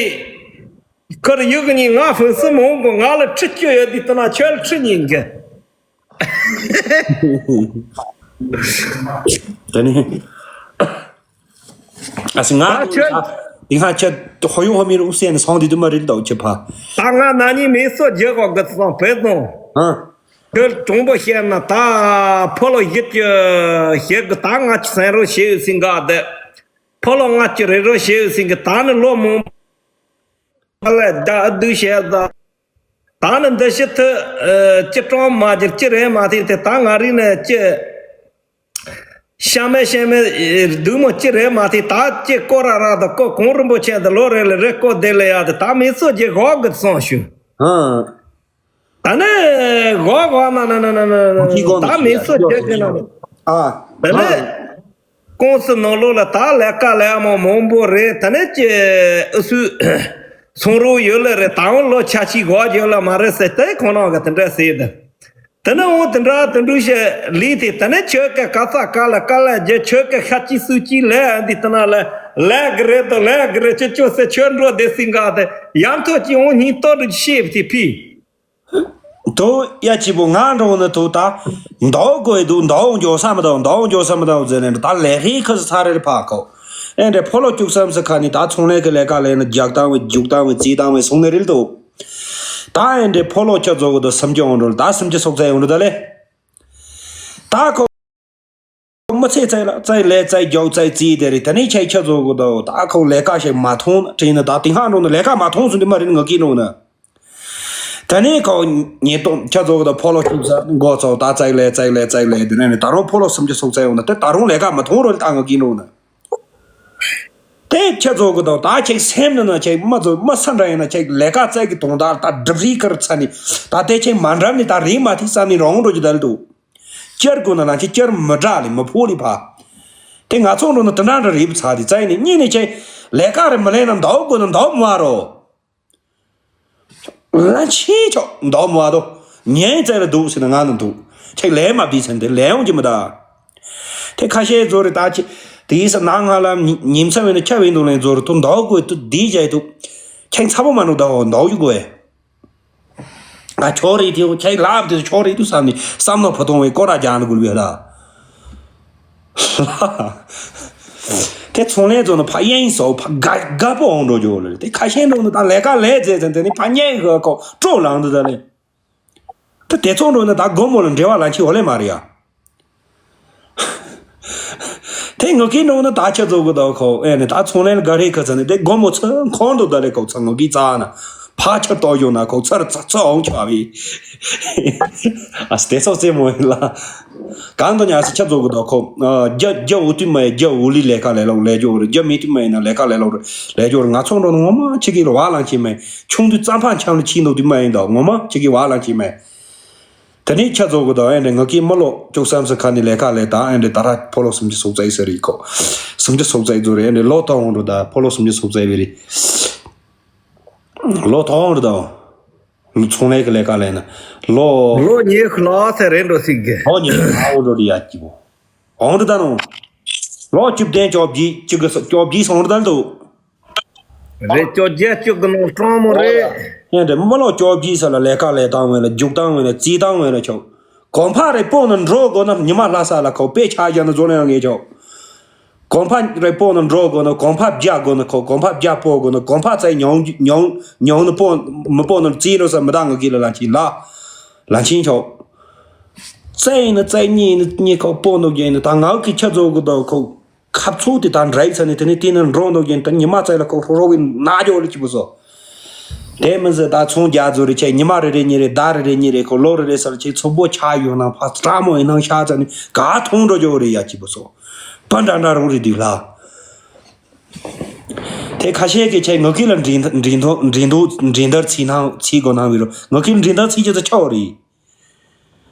ཁར་ཡུག་གཉིས་ང་ཕུན་སུམ་མང་གོ་ང་ལ་ཁྲི་བཅུ་ཡོད་དེ་ལྟ་ན་ཁྱོད་ལ་ཁྲི་གཉིས་འགི། དེ་ནི། ཨ་སི་ང་ད་ཁྱོད། དེ་སྔ་ཁྱོད་ཧོ་ཡོ་ཧོ་མི་རུ་སེ་ནི་སོང་དེ་དུ་མ་རིལ་དོ་ཁྱེད་ཕ། ད་ང་ན་ནི་མི་སོ་རྒྱག་གོ་གི་སོང་བས་སོང་། ཨ། ཁྱོད་གྲོང་པོ་བཤད་ན་ད་ཕོ་ལོ་ཡིད་ཀྱི་བཤད་གི་ད་ང་ཅི་སེང་རོ་བྱེད་ཡོད་སིང་ག་དེ། ཕོ་ལོ་ང་ཅི་རེ་རོ་བྱེད་ཡོད་སིང་གི་ད་ནི་ལོ་མང་པོ་ལ་ད་སྡུག་བྱས་ད། ད་ནི་འདི་ཕྱི་ཐུ་ཅི་གྲོང་མ་གྱུར་ཅི་རེད་མ་ཐེ་དེ་ད་ང་རིག་ནས་ཅི། ཤ་མེད་ཤ་མེད་སྡུག་མོ་ཅི་རེད་མ་ཐེ་ད་ཅི་ཀོ་ར་ར་ད་ཀོ་གོང་རིན་པོ་ཆེ་ད་ལོ་རེ་ལ་རེ་ཀོ་དེ་ལ་ཡ་དེ་ད་མི་ཚོ་ཅི་གོ་གི་སོང་ཞུ། ཨ། ད་ནི་གོ་གོ་ན་ན་ན་ན་ན་ན་ད་མི་ཚོ་ཅི་ཅི་ན་ཨ། ད་ནི་ཨ། ཀོང་སི་ནང་ལོགས་ལ་ད་ལས་ཀ་ལས་མང་མང་པོ་རེད། ད་ནི་ཅི་ཨུ་སུ་སོང་རོགས་ཡོད་ལ་རེད། ད་འོང་ལོ་ཆ་ཆི་གོ་ཡོད་ལ་མ་རེད་ཟེར་ཏེ་ཁོང་རང་གི་དེ་འདྲ་ཟེར་ད། དེ་ནས་འོང་དེ་འདྲ་དེ་འདྲ་བཤད་ལི་དེ་དེ་ནས་ཆོས་སྐད་ག་ས་ག་ལ་ག་ལ་རྒྱ་ཆོས་སྐད་ཤ་ཅི་སུ་ཅི་ལས་འདི་དེ་ན་ལ་ལས་གི་རེད་དོ་ལས་གི་རེད་ཅི་ཅོ་སེ་ཆོས་འགྲོ་དེ་སིང་ག་དེ་ཡང་ཐོ་ཅི་འོང་སྙིང་ཏོ་འདྲ་ཤེས་དེ་ཕི། དོ་ཡ་ཅི་པོ་ང་འགྲོ་ནི་དོ་ད་མདོ་དགོས་འདུག་མདོ་འཇོག་ས་མི་དང་མདོ་འཇོག་ས་མི་དང་ཟེར་ནས་ད་ལས་ཧི་ཁ་ས་ཚ་རེ་ཕ་ཁོ་ཨེ་འདྲ་ཕོ་ལོ་བཅུག་བསམ་ས་ཁ་ནི་ད་ཚོང་ལས་ཀྱི་ལས་ཀ་ལས་ན་རྒྱག་བཏང་བའི་རྒྱུག་བཏང་བའི་རྩིས་བཏང་བའི་སོང་ནི་རིལ་དོ། ད་ཨེ་འདྲའི་ཕོ་ལོ་ཁྱོད་ཚོ་གི་དོ་སུམ་ཅུ་འོང་འགྲོ་ལ་ད་སུམ་ཅུ་སོག་ཚའི་འོང་འགྲོ་ད་ལེ། ད་ཁོ་མི་ཚེ་བཙལ་ལ་བཙལ་ལས་བཙལ་རྒྱོག་བཙལ་རྩིས་དེ་རེད། ད་ནི་ཁྱེད་ཁྱོད་ཚོ་གི་དོ་ད་ཁོ་ལས་ཀ་ཞིག་མ་མཐོང་ན་དྲིས་ན་ད་དེང་ཧང་འགྲོ་ན་ལས་ཀ་མ་མཐོང་སོང་དུས་མ་རེད་ང་གིས་འགྲོ་ན། ད་ནི་ཁོ་ཉེས་རྡུང་ཁྱོད་ཚོ་གི་དོ་ཕོ་ལོ་ཁྱུག་ས་མགོ་ཚོ་ད་བཙལ་ལས་བཙལ་ལས་བཙལ་ལས་དེ་ནས་ནི་ད་རུང་ཕོ་ལོ་སུམ་ཅུ་སོག་ཚའི་འོང་ན་དེ་ད་རུང་ལས་ཀ་མ་མཐོང་རོ་ད་ང་གིས་འགྲོ་ན། དེ་ཁྱེད་ཚོ་གི་དང་ད་ཁྱེད་སེམས་ནང་ན་ཁྱེད་མ་ཚོ་མ་ས་འདྲ་ཡིན་ན་ཁྱེད་ལས་ཀ་བཙལ་གི་དོང་དག་ད་སྒྲུབ་རིས་ཁར་ཚ་ནི་ད་དེ་ཁྱེད་མ་འགྲམ་ནི་ད་རིས་མ་ཐིག་བསམ་ནི་རང་འགྲོ་རྒྱུ་ད་ལ་འདུག་སྐྱར་དགོས་ན་ལ་ཁྱེད་སྐྱར་མི་འདྲ་ལི་མི་ཕོ་ལི་ཕ། དེ་ང་ཚོ་འགྲོ་ན་དེ་འདྲ་འདྲ་རིས་བུ་ཚ་དི་བཙལ་ནི་གཉིས་ནི་ཁྱེད་ལས་ཀ་རེ་མི་ལས་ན་འདའོ་དགོས་ན་འདའོ་མ་རོ། ལ་ཆེ་ཆོག་འདོགས་མ་དོ། ཉན་ཙེ་ལ་འདུག་ཟེར་ན་ང་ན་འདུག་ཁྱེད་ལས་མ་བི་ཚན་དེ་ལས་ཡོང་གི་མི་ད། དེ་ཁ་ཤས་ཚོ་རེ་ད་ཅི། དེའི་ས་ནང་ང་ལ་ཉིམ་ཚ་བས་ན་ཁྱབ་བས་འདུག་ལན་ཚོ་རེ་དུ་འདོགས་དགོས་དུ་འདི་བྱས་དུ། ཁྱེད་ཚ་པོ་མ་འདུག་ད་འོ་འདོགས་ཡུ་དགོས། ང་ཆོག་རེད་དེ་ཁྱེད་ལབ་དེ་ཆོག་རེད་དུ་བསམ་ནས་བསམ་ནོ་བུ་ཐོང་བའི་སྐོར་ར་རྒྱག་ནི་དགོས་པས་ད། དེ་ཚོང་ལས་ཚོ་ནི་ཕ་གཡེང་སོ་ཕ་དགའ་དགའ་པོ་འོང་འགྲོ་རྒྱུ་ལ་དེ་ཁ་ཤས་འགྲོ་ནི་ད་ལས་ཀ་ལས་རྫས་ཚན་དེ་ནི་ཕ་གཡེང་གི་ཁོ་སྤྲོ་ལངས་འདུག་ད་ལེ། དེ་དེ་ཚོང་འགྲོ་ནི་ད་སྒོར་མོ་ལ་འབྲེལ་བ་ལ་ཁྱི་འོ་ལེ་མ་རེད་ཡ། དེ་ངུ་ཁྱི་འགྲོ་ནི་ད་ཁྱི་ཚོ་གི་ད་ཁོ་ཨེ་ནི་ད་ཚོང་ལས་ལ་དགའ་རེས་ཁ་ཚ་ནི་དེ་སྒོར་མོ་ཚུར་འཁོར་འདུག་ད་ལེ་ཁོ་ཚ་ངུ་ཁྱི་ཙ་ན་ཕ་ཁྱི་ཏོ་ཡོང་ན་ཁོ་ཚར་ཚ་ཚ་འོང་ཆ་བི། ཨ་དེ་ཚོ་རྩེ་མོ་ཡིན་ལ། གང་དུ་ཉར་སི་ཆ་ཚོགས་གི་དོ་ཁོ། རྒྱ་རྒྱ་འུ་དུས་མ་ཡི་རྒྱ་འུ་ལི་ལས་ཀ་ལས་ལོག་ལས་ཇོ་རེད། རྒྱ་མི་དུས་མ་ཡི་ན་ལས་ཀ་ལས་ལོག་རེད་ལས་ཇོ་རེད། ང་ཚོ་འགྲོ་ནི་ངོ་མ་ཆི་གི་ལ་བ་ལང་ཆི་མ་ཡི་ཆུང་དུས་རྩམ་ཕང་ཆང་ལ་ཆི་འདུག་དུས་མ་ཡི་འདུག་ངོ་མ་ཆི་གི་བ་ལང་ཆི་མ་ཡི། དེ་ནས་ཆ་ཚོགས་གི་དོ་ཨེ་འདྲེ་ང་གི་མི་ལོ་བཅུ་གསུམ་སི་ཁ་ནི་ལས་ཀ་ལས་ད་ཨེ་འདྲེ་ད་ར་ཕོ་ལོ་སུམ་ཅུ་སོགས་ཙའི་སི་རི་ཁོ། སུམ་ཅུ་སོགས་ཙའི་ཛོ་རེད། ཨེ་འདྲེ་ལོ་ཏོ་འོང་འགྲོ་ད་ཕོ་ལོ་སུམ་ཅུ་སོགས་ཙའི་བི་རི། ལོ་ཏོ་འོང་འགྲོ་ད། ཚོང་ལས་ཀྱི་ལས་ཀ་ལས་ན། ལོ། ལོ་ཉི་ཤུ་ལྷག་ཙམ་རེད་འགྲོ་སྲིད་གི། ལོ་ཉི་ཤུ་ལྷག་འགྲོ་རེད་ཡ་སྐྱིད་པོ། འོང་འགྲོ་ད་ནོ། ལོ་བཅུ་བདུན་བཅོ་བརྒྱད་གཅིག་གི་བཅོ་བརྒྱད་སོང་འགྲོ་ད་འདུག་རེད་བཅོ་བརྒྱད་གཅིག་གི་ནང་སྤྲང་མོ་རེད། ཡང་འདྲ་མི་ལོ་བཅོ་བརྒྱད་ས་ལ་ལས་ཀ་ལས་བཏང་བས་ལ་རྒྱུག་བཏང་བས་ལ་རྩིས་བཏང་བས་ལ་ཆོག་གོང་འཕགས་རེ་སྤོ་ན་འགྲོ་དགོས་ན་ཉི་མ་ལྷ་ས་ལ་ཁོ་དཔེ་ཆ་བཞག་ན་བཟོ་ན་ཡང་ངེས་ཆོག་གོང་འཕགས་རེ་སྤོ་ན་འགྲོ་དགོས་ན་གོང་འཕགས་བརྒྱ་དགོས་ན་ཁོ་གོང་འཕགས་བརྒྱ་སྤོ་དགོས་ན་གོང་འཕགས་ཚེ་ཉུང་ཉུང་ཉུང་ན་སྤོ་མི་སྤོ་ན་རྩིས་ནོ་ས་མི་དག་ང་གི་ལ་ལ་ཆིན་ལ་ལ་ཆིན་ཆོག་ཚེ་ཡིན་ན་ཚེ་གཉིས་ཡིན་ན་གཉིས་ཁོ་སྤོ་ནོ་རྒྱུ་ཡིན་ན་ད་ང་གི་ཁྱི་ཚོ་གི་དོ་ཁོ་ཁབ་ཚུགས་དེ་ད་འདྲ་ཡི་ཚ་ནི་དེ་ནི་དེ་ནི་འགྲོ་ནོ་རྒྱུ་ཡིན་ད་ཉི་མ་ཚེ་ལ་ཁོ་ཧྲོ་ཧྲོ་གི་ན་རྒྱོ་ལ་ཆི་བུ་སོ། དེ་མི་ཟེར་ད་ཚོང་རྒྱ་མཛོ་རེ་ཆེ་ཉི་མ་རེ་རེ་གཉིས་རེ་ཟླ་རེ་རེ་གཉིས་རེ་ཁོ་ལོ་རེ་རེ་སར་ཆེ་ཚོ་པོ་ཆ་ཡོད་ན་ཕ་སྟྲ་མོ་ཡིན་ནང་ཤ་ཚ་ནི་ག་ཐོང་འགྲོ་རྒྱོ་རེ་ཡ་ཆི་བུ་སོ། པ་འདྲ་འདྲ་རུང་རེ་དུས་ལ། དེ་ཁ་ཤས་ཀྱི་ཆེ་ངག་གི་ལ་འདྲིན་འདྲིན་འདྲིན་འདྲིན་འདར་ཚིག་ནང་ཚིག་གོ་ནང་བི་རུ་ངག་གི་འདྲིན་འདར་ཚིག་ཅེ་ཚ་ཆོ་རེ།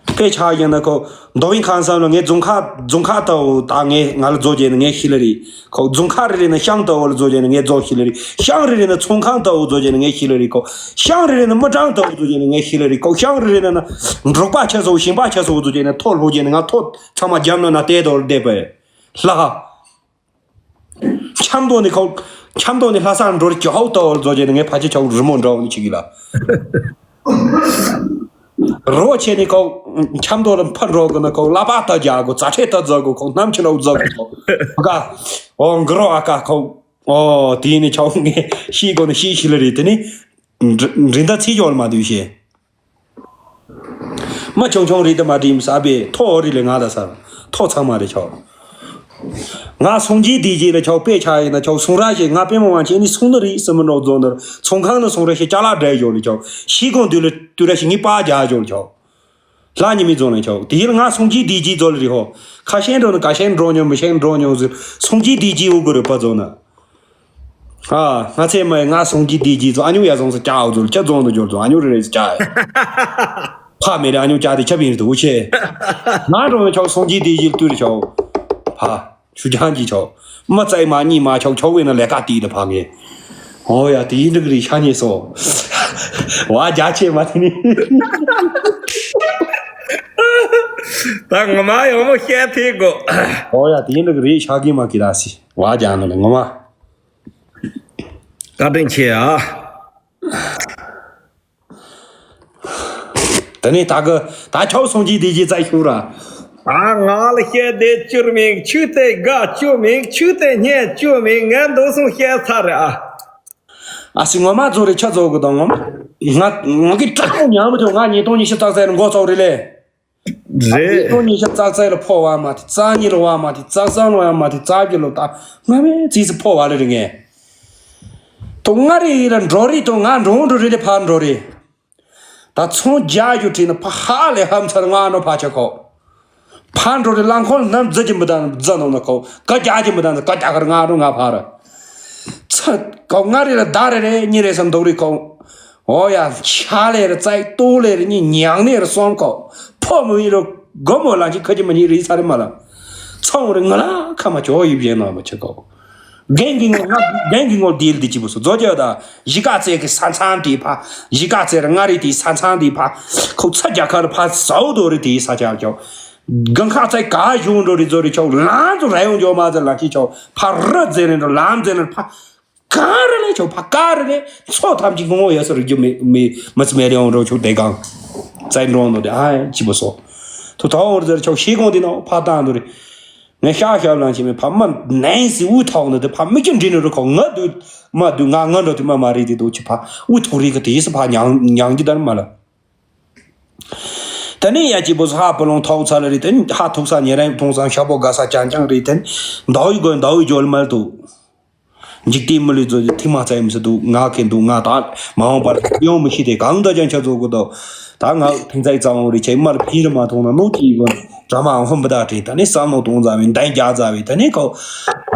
དཔེ་ཆ་ཡིན་ན་ཁོ་མདོ་དབུས་ཁམས་གསུམ་ལ་ངས་རྫོང་ཁག་རྫོང་ཁག་ལྟ་བུ་ད་ངས་ང་ལ་བཟོ་རྒྱུ་ནི་ངས་ཤེས་ལེ་རེད། ཁོ་རྫོང་ཁག་རེ་རེ་ནི་ཤང་ལྟ་བུ་ལ་བཟོ་རྒྱུ་ནི་ངས་བཟོ་ཤེས་ལེ་རེད། ཤང་རེ་རེ་ནི་ཚོང་ཁང་ལྟ་བུ་བཟོ་རྒྱུ་ནི་ངས་ཤེས་ལེ་རེད། ཁོ་ཤང་རེ་རེ་ནི་མི་གྲངས་ལྟ་བུ་བཟོ་རྒྱུ་ནི་ངས་ཤེས་ལེ་རེད། ཁོ་ཤང་རེ་རེ་ནི་ན་འབྲོག་པ་ཆ་སོ་ཞིང་པ་ཆ་སོ་བཟོ་རྒྱུ་ནི་ཐོ་སློག་རྒྱུ་ནི་ང་ཐོ་ཚང་མ་རྒྱབ་ན་ན་བལྟས་དོ་བལྟས་པས་ལ། ཆབ་མདོ་ནས་ཁོ། ཆབ་མདོ་ནས་ལྷ་ས་འགྲོ་རྒྱུ་ཧོ་ཏོ་བཟོ་རྒྱུ་ནི་ངས་ཕལ་ཆེར་ཆོག་རི་མོ་འདྲ་བོ་ནི་ཆིག་གི་ལ། རོ་ཆེ་ནས་ཁོ། ཆབ་མདོ་ལ་ཕར་འགྲོ་དགོས་ན་ཁོ་ལག་པ་ལྟ་རྒྱག་དགོས། རྩ་ཁྲེ་ལྟ་རྫོགས་དགོས། ཁོ་གནམ་ཆུ་ལ་རྫོགས་དགོས། ཁོ་ག་ཨོ་འགི་རོ་ཨ་ཀ་ཁོ། ཨོ་དེ་ནི་ཆོག་ངས་ཤེས་དགོས་ནི་ཤེས་ཤེས་ལ་རེད། དེ་ནི། འདྲི་འདྲི་ད་ཚིག་ཅོག་ལ་མ་འདུས་ཤེས། མ་ཆུང་ཆུང་རེད་དེ་མ་དྲིས་ས་བས་ཐོ་རི་ལས་ང་ད་ས་ཐོ་ཚང་མ་རེད་ཆོག་ང་སོང་རྗེས་དེ་རྗེས་ལ་ཆོག་དཔེ་ཆ་ཡིན་ན་ཆོག་སོང་ར་ཞེས་ང་དཔེ་མོ་བང་ཆེན་ནི་སོང་ནི་རེད་སི་མི་འགྲོ་རྫོང་ནར་ཚོང་ཁང་ནི་སོང་ར་ཞེས་ཅ་ལག་འདྲ་ཡོད་ལ་ཆོག་ཤི་གོང་དུས་ལ་དུས་ར་ཞིག་ངས་པ་རྒྱག་ཆོག་ལ་ཆོག་ལྷ་ཉི་མའི་རྫོང་ལ་ཆོག་དེ་ཡིན་ང་སོང་རྗེས་དེ་རྗེས་རྫོང་ལ་རེད་ཧོ། ཁ་ཤས་འགྲོ་ནི་ཁ་ཤས་འགྲོ་མྱོང་མི་ཤས་འགྲོ་མྱོང་ཟེར་སོང་རྗེས་དེ་རྗེས་འུ་གུ་རུ་པ་རྫོང་ན། ཨ། ང་ཚེ་མ་ང་སོང་རྗེས་དེ་རྗེས་ཚོ་ཨ་ཉུ་ཡ་ཟོང་ས་ཀྱ་འོ་ཚོ་ཁྱ་རྫོང་དུ་འབྱོར་ཚོ་ཨ་ཉུ་རེ་རེ་ཀྱ་ཡ། ཕ་མེ་རེ་ཨ་ཉུ་ཀྱ་དེ་ཁྱབ་ཡིན་རེད་འུ་ཆེ། ང་འགྲོ་ན་ཆོག་སོང་རྗེས་དེ་རྗེས་ལྟུས་རེ་ཆོག་ཕ། ཆུ་ཆང་གྱིས་ཆོག་མ་བཙལ་མ་གཉིད་མ་ཆོག་ཆོག་བས་ན་ལས་ཀ་དེ་ཡིན་ཕ་ངེ། ཨོ་ཡ་དེ་ཡིན་འགྲིག་རེད་ཤ་ཉེ་སོ། བ་རྒྱ་ཆེ་མ་དེ་ནི། ད་ངོ་མ་ཡོང་མོ་བཤད་ཐེ་གོ་ཨོ་ཡ་དེ་ཡིན་འགྲིག་རེད་ཤ་གི་མ་གི་ར་སི་བ་རྒྱ་ནོ་ལ་ངོ་མ། བཀའ་དྲིན་ཆེ་ཨ། ད་ནི་ད་གི་ད་ཆོག་སོང་གི་དེ་གི་བཙལ་ཤུགས་ར། ཨ་ང་ལ་བཤད་དེ་བཅུར་མིག་ཆུ་དེ་དགའ་བཅུ་མིག་ཆུ་དེ་སྙད་བཅུ་མིག་ངས་འདུག་སོང་བཤད་ཚར་རེད་ཨ། ཨ་སི་ངོ་མ་ཚོ་རེ་ཆ་ཚོ་གི་དང་ངོ་མ་ང་ང་གི་དྲག་པོ་ཉམས་མི་ཐུབ། ང་ཉིས་སྟོང་ཉི་ཤུ་རྩ་གསལ་ལ་འགོ་ཚོགས་རེད་ལས། རེད། ཉིས་སྟོང་ཉི་ཤུ་རྩ་གསུམ་ལ་ཕོ་བ་མ་དེ་རྩ་གཉིས་ལ་བ་མ་དེ་རྩ་གསུམ་ལ་བ་མ་དེ་རྩ་བརྒྱད་ལ་ད་སྔ་མའི་རྩིས་སུ་ཕོ་བ་ལ་རིང་ངེ། དོ་ལྔ་རེ་ཡིན་ལ་འགྲོ་རེ་དོ་ང་འགྲོ་འགྲོ་རེ་ལས་ཕར་འགྲོ་རེ། ད་ཚོང་རྒྱག་རྒྱུ་བྲིས་ན་ཕ་ཧ་ལས་ཧམ་ཚར་ང་ནོ་ཕ་ཆ་ཁོ། ཕར་འགྲོ་རེ་རླངས་འཁོར་ནམ་རྫི་གྱི་མི་དང་རྫི་ནོ་ན་ཁོ་ཀ་རྒྱག་གྱི་མི་དང་ཀ་རྒྱག་གར་ང་ནོ་ང་ཕ་ར། ཚ་ཁོ་ལྔ་རེ་ལ་ཟླ་རེ་རེ་གཉིས་རེ་སམ་འདུག་རེ་ཁོ། ཨོ་ཡ། ཆ་ལེ་རེ་ཙའི་ཏོ་ལེ་རེ་གཉིས་ཉང་ནེ་རེ་སོང་ཁོ། ཕོ་མོ་ཡིན་རུ་སྒོ་མོ་ལ་ཅིག་ཁ་ཅིག་མ་ཉིད་རེ་ས་རེ་མ་ལ། ཚོང་རེ་ང་ལ་ཁ་མ་ཅོ་ཡིབ་ཡེ་ན་མ་ཆེ་ཁོ། རྒན་གི་ངོ་ང་རྒན་གི་ངོ་དེ་ལ་དེ་ཅི་བུ་སོ་རྫོ་རྒྱ་ད་གཞིས་ཀ་རྩེ་གི་ས་མཚམས་དེ་ཕ། གཞིས་ཀ་རྩེ་རེ་ལྔ་རེ་དེ་ས་མཚམས་དེ་ཕ། ཁོ་ཚ་རྒྱ་གར་ཕ་ཟའུ་དོ་རེ་དེ་ས་ཆ་ཅོ། གང་ཁ་ཚའི་ག་གཞུང་འགྲོ་རེ་རྫོ་རེ་ཆོག་ལང་དུ་ར་ཡོང་འཇོག་མ་ཚ་ལ་ཅི་ཆོག་ཕ་རི་རྫེ་རེ་འགྲོ་ལམ་རྫེ་རེ་ཕ། ག་རེ་ལས་ཆོག་ཕ་ག་རེ་ལས་ཚོ་ཐམས་ཅད་ངོ་ཡ་སོ་རིག་རྒྱུ་མི་མི་མི་ཚི་མེ་རེ་ཡོང་རོ་ཆོག་དེ་གང་། ཚའི་འགྲོ་འདོ་དེ་ཨ་ཅི་བུ་སོ། ཐུ་ཐོ་འོར་ཟེར་ཆོག་ཤེས་གོང་དེ་ནོ་ཕ་བཏང་འདུ་རེ། ངས་ཤག་ཤག་ལང་ཆེ་མེ་ཕ་མ་ནན་སི་དབུ་ཐོག་ནི་དེ་ཕ་མི་ཁྱོད་འདྲི་ནི་རུ་ཁོ་ང་དུ་མ་དུ་ང་ང་འགྲོ་དུ་མ་མ་རེད་དེ་དུ་ཆི་ཕ་དབུ་ཐོག་རེད་གི་དེ་ཡིས་ཕ་མྱང་མྱང་གི་དར་མ་ལ། ད་ནི་ཡ་ཅི་བུ་ཧ་པོ་ལོང་ཐོག་ཚ་ལ་རེད་དེ་ཧ་ཐུག་ས་ཉེ་རང་ཐོང་སང་ཤ་པོ་དགའ་ས་ཅང་ཅང་རེད་དེ་མདའ་ཡི་གོ་མདའ་ཡི་ཇོལ་མལ་དུ། འཇིག་རྟེན་མི་ལུས་ཚོ་ཐིག་མ་ཚ་ཡིན་སི་འདུག་ང་ཁེ་འདུག་ང་ད་མ་འོངས་པར་ཡོང་མི་ཤེས་ཏེ་གང་ད་ཅང་ཆ་ཚོ་གོ་ད། ད་ང་ཐིག་ཚ་ཡི་རྩ་བོ་རེ་ཆེ་མར་ཕི་རི་མ་ཐོང་ན་ནོ་ཅི་གོ་དྲ་མ་ཧོན་པ་ད་ཁྲི་ད་ནི་བསམ་མནོ་གཏོང་ཛ་བའི་འདན་རྒྱ་ཛ་བའི་ད་ནི་ཁོ་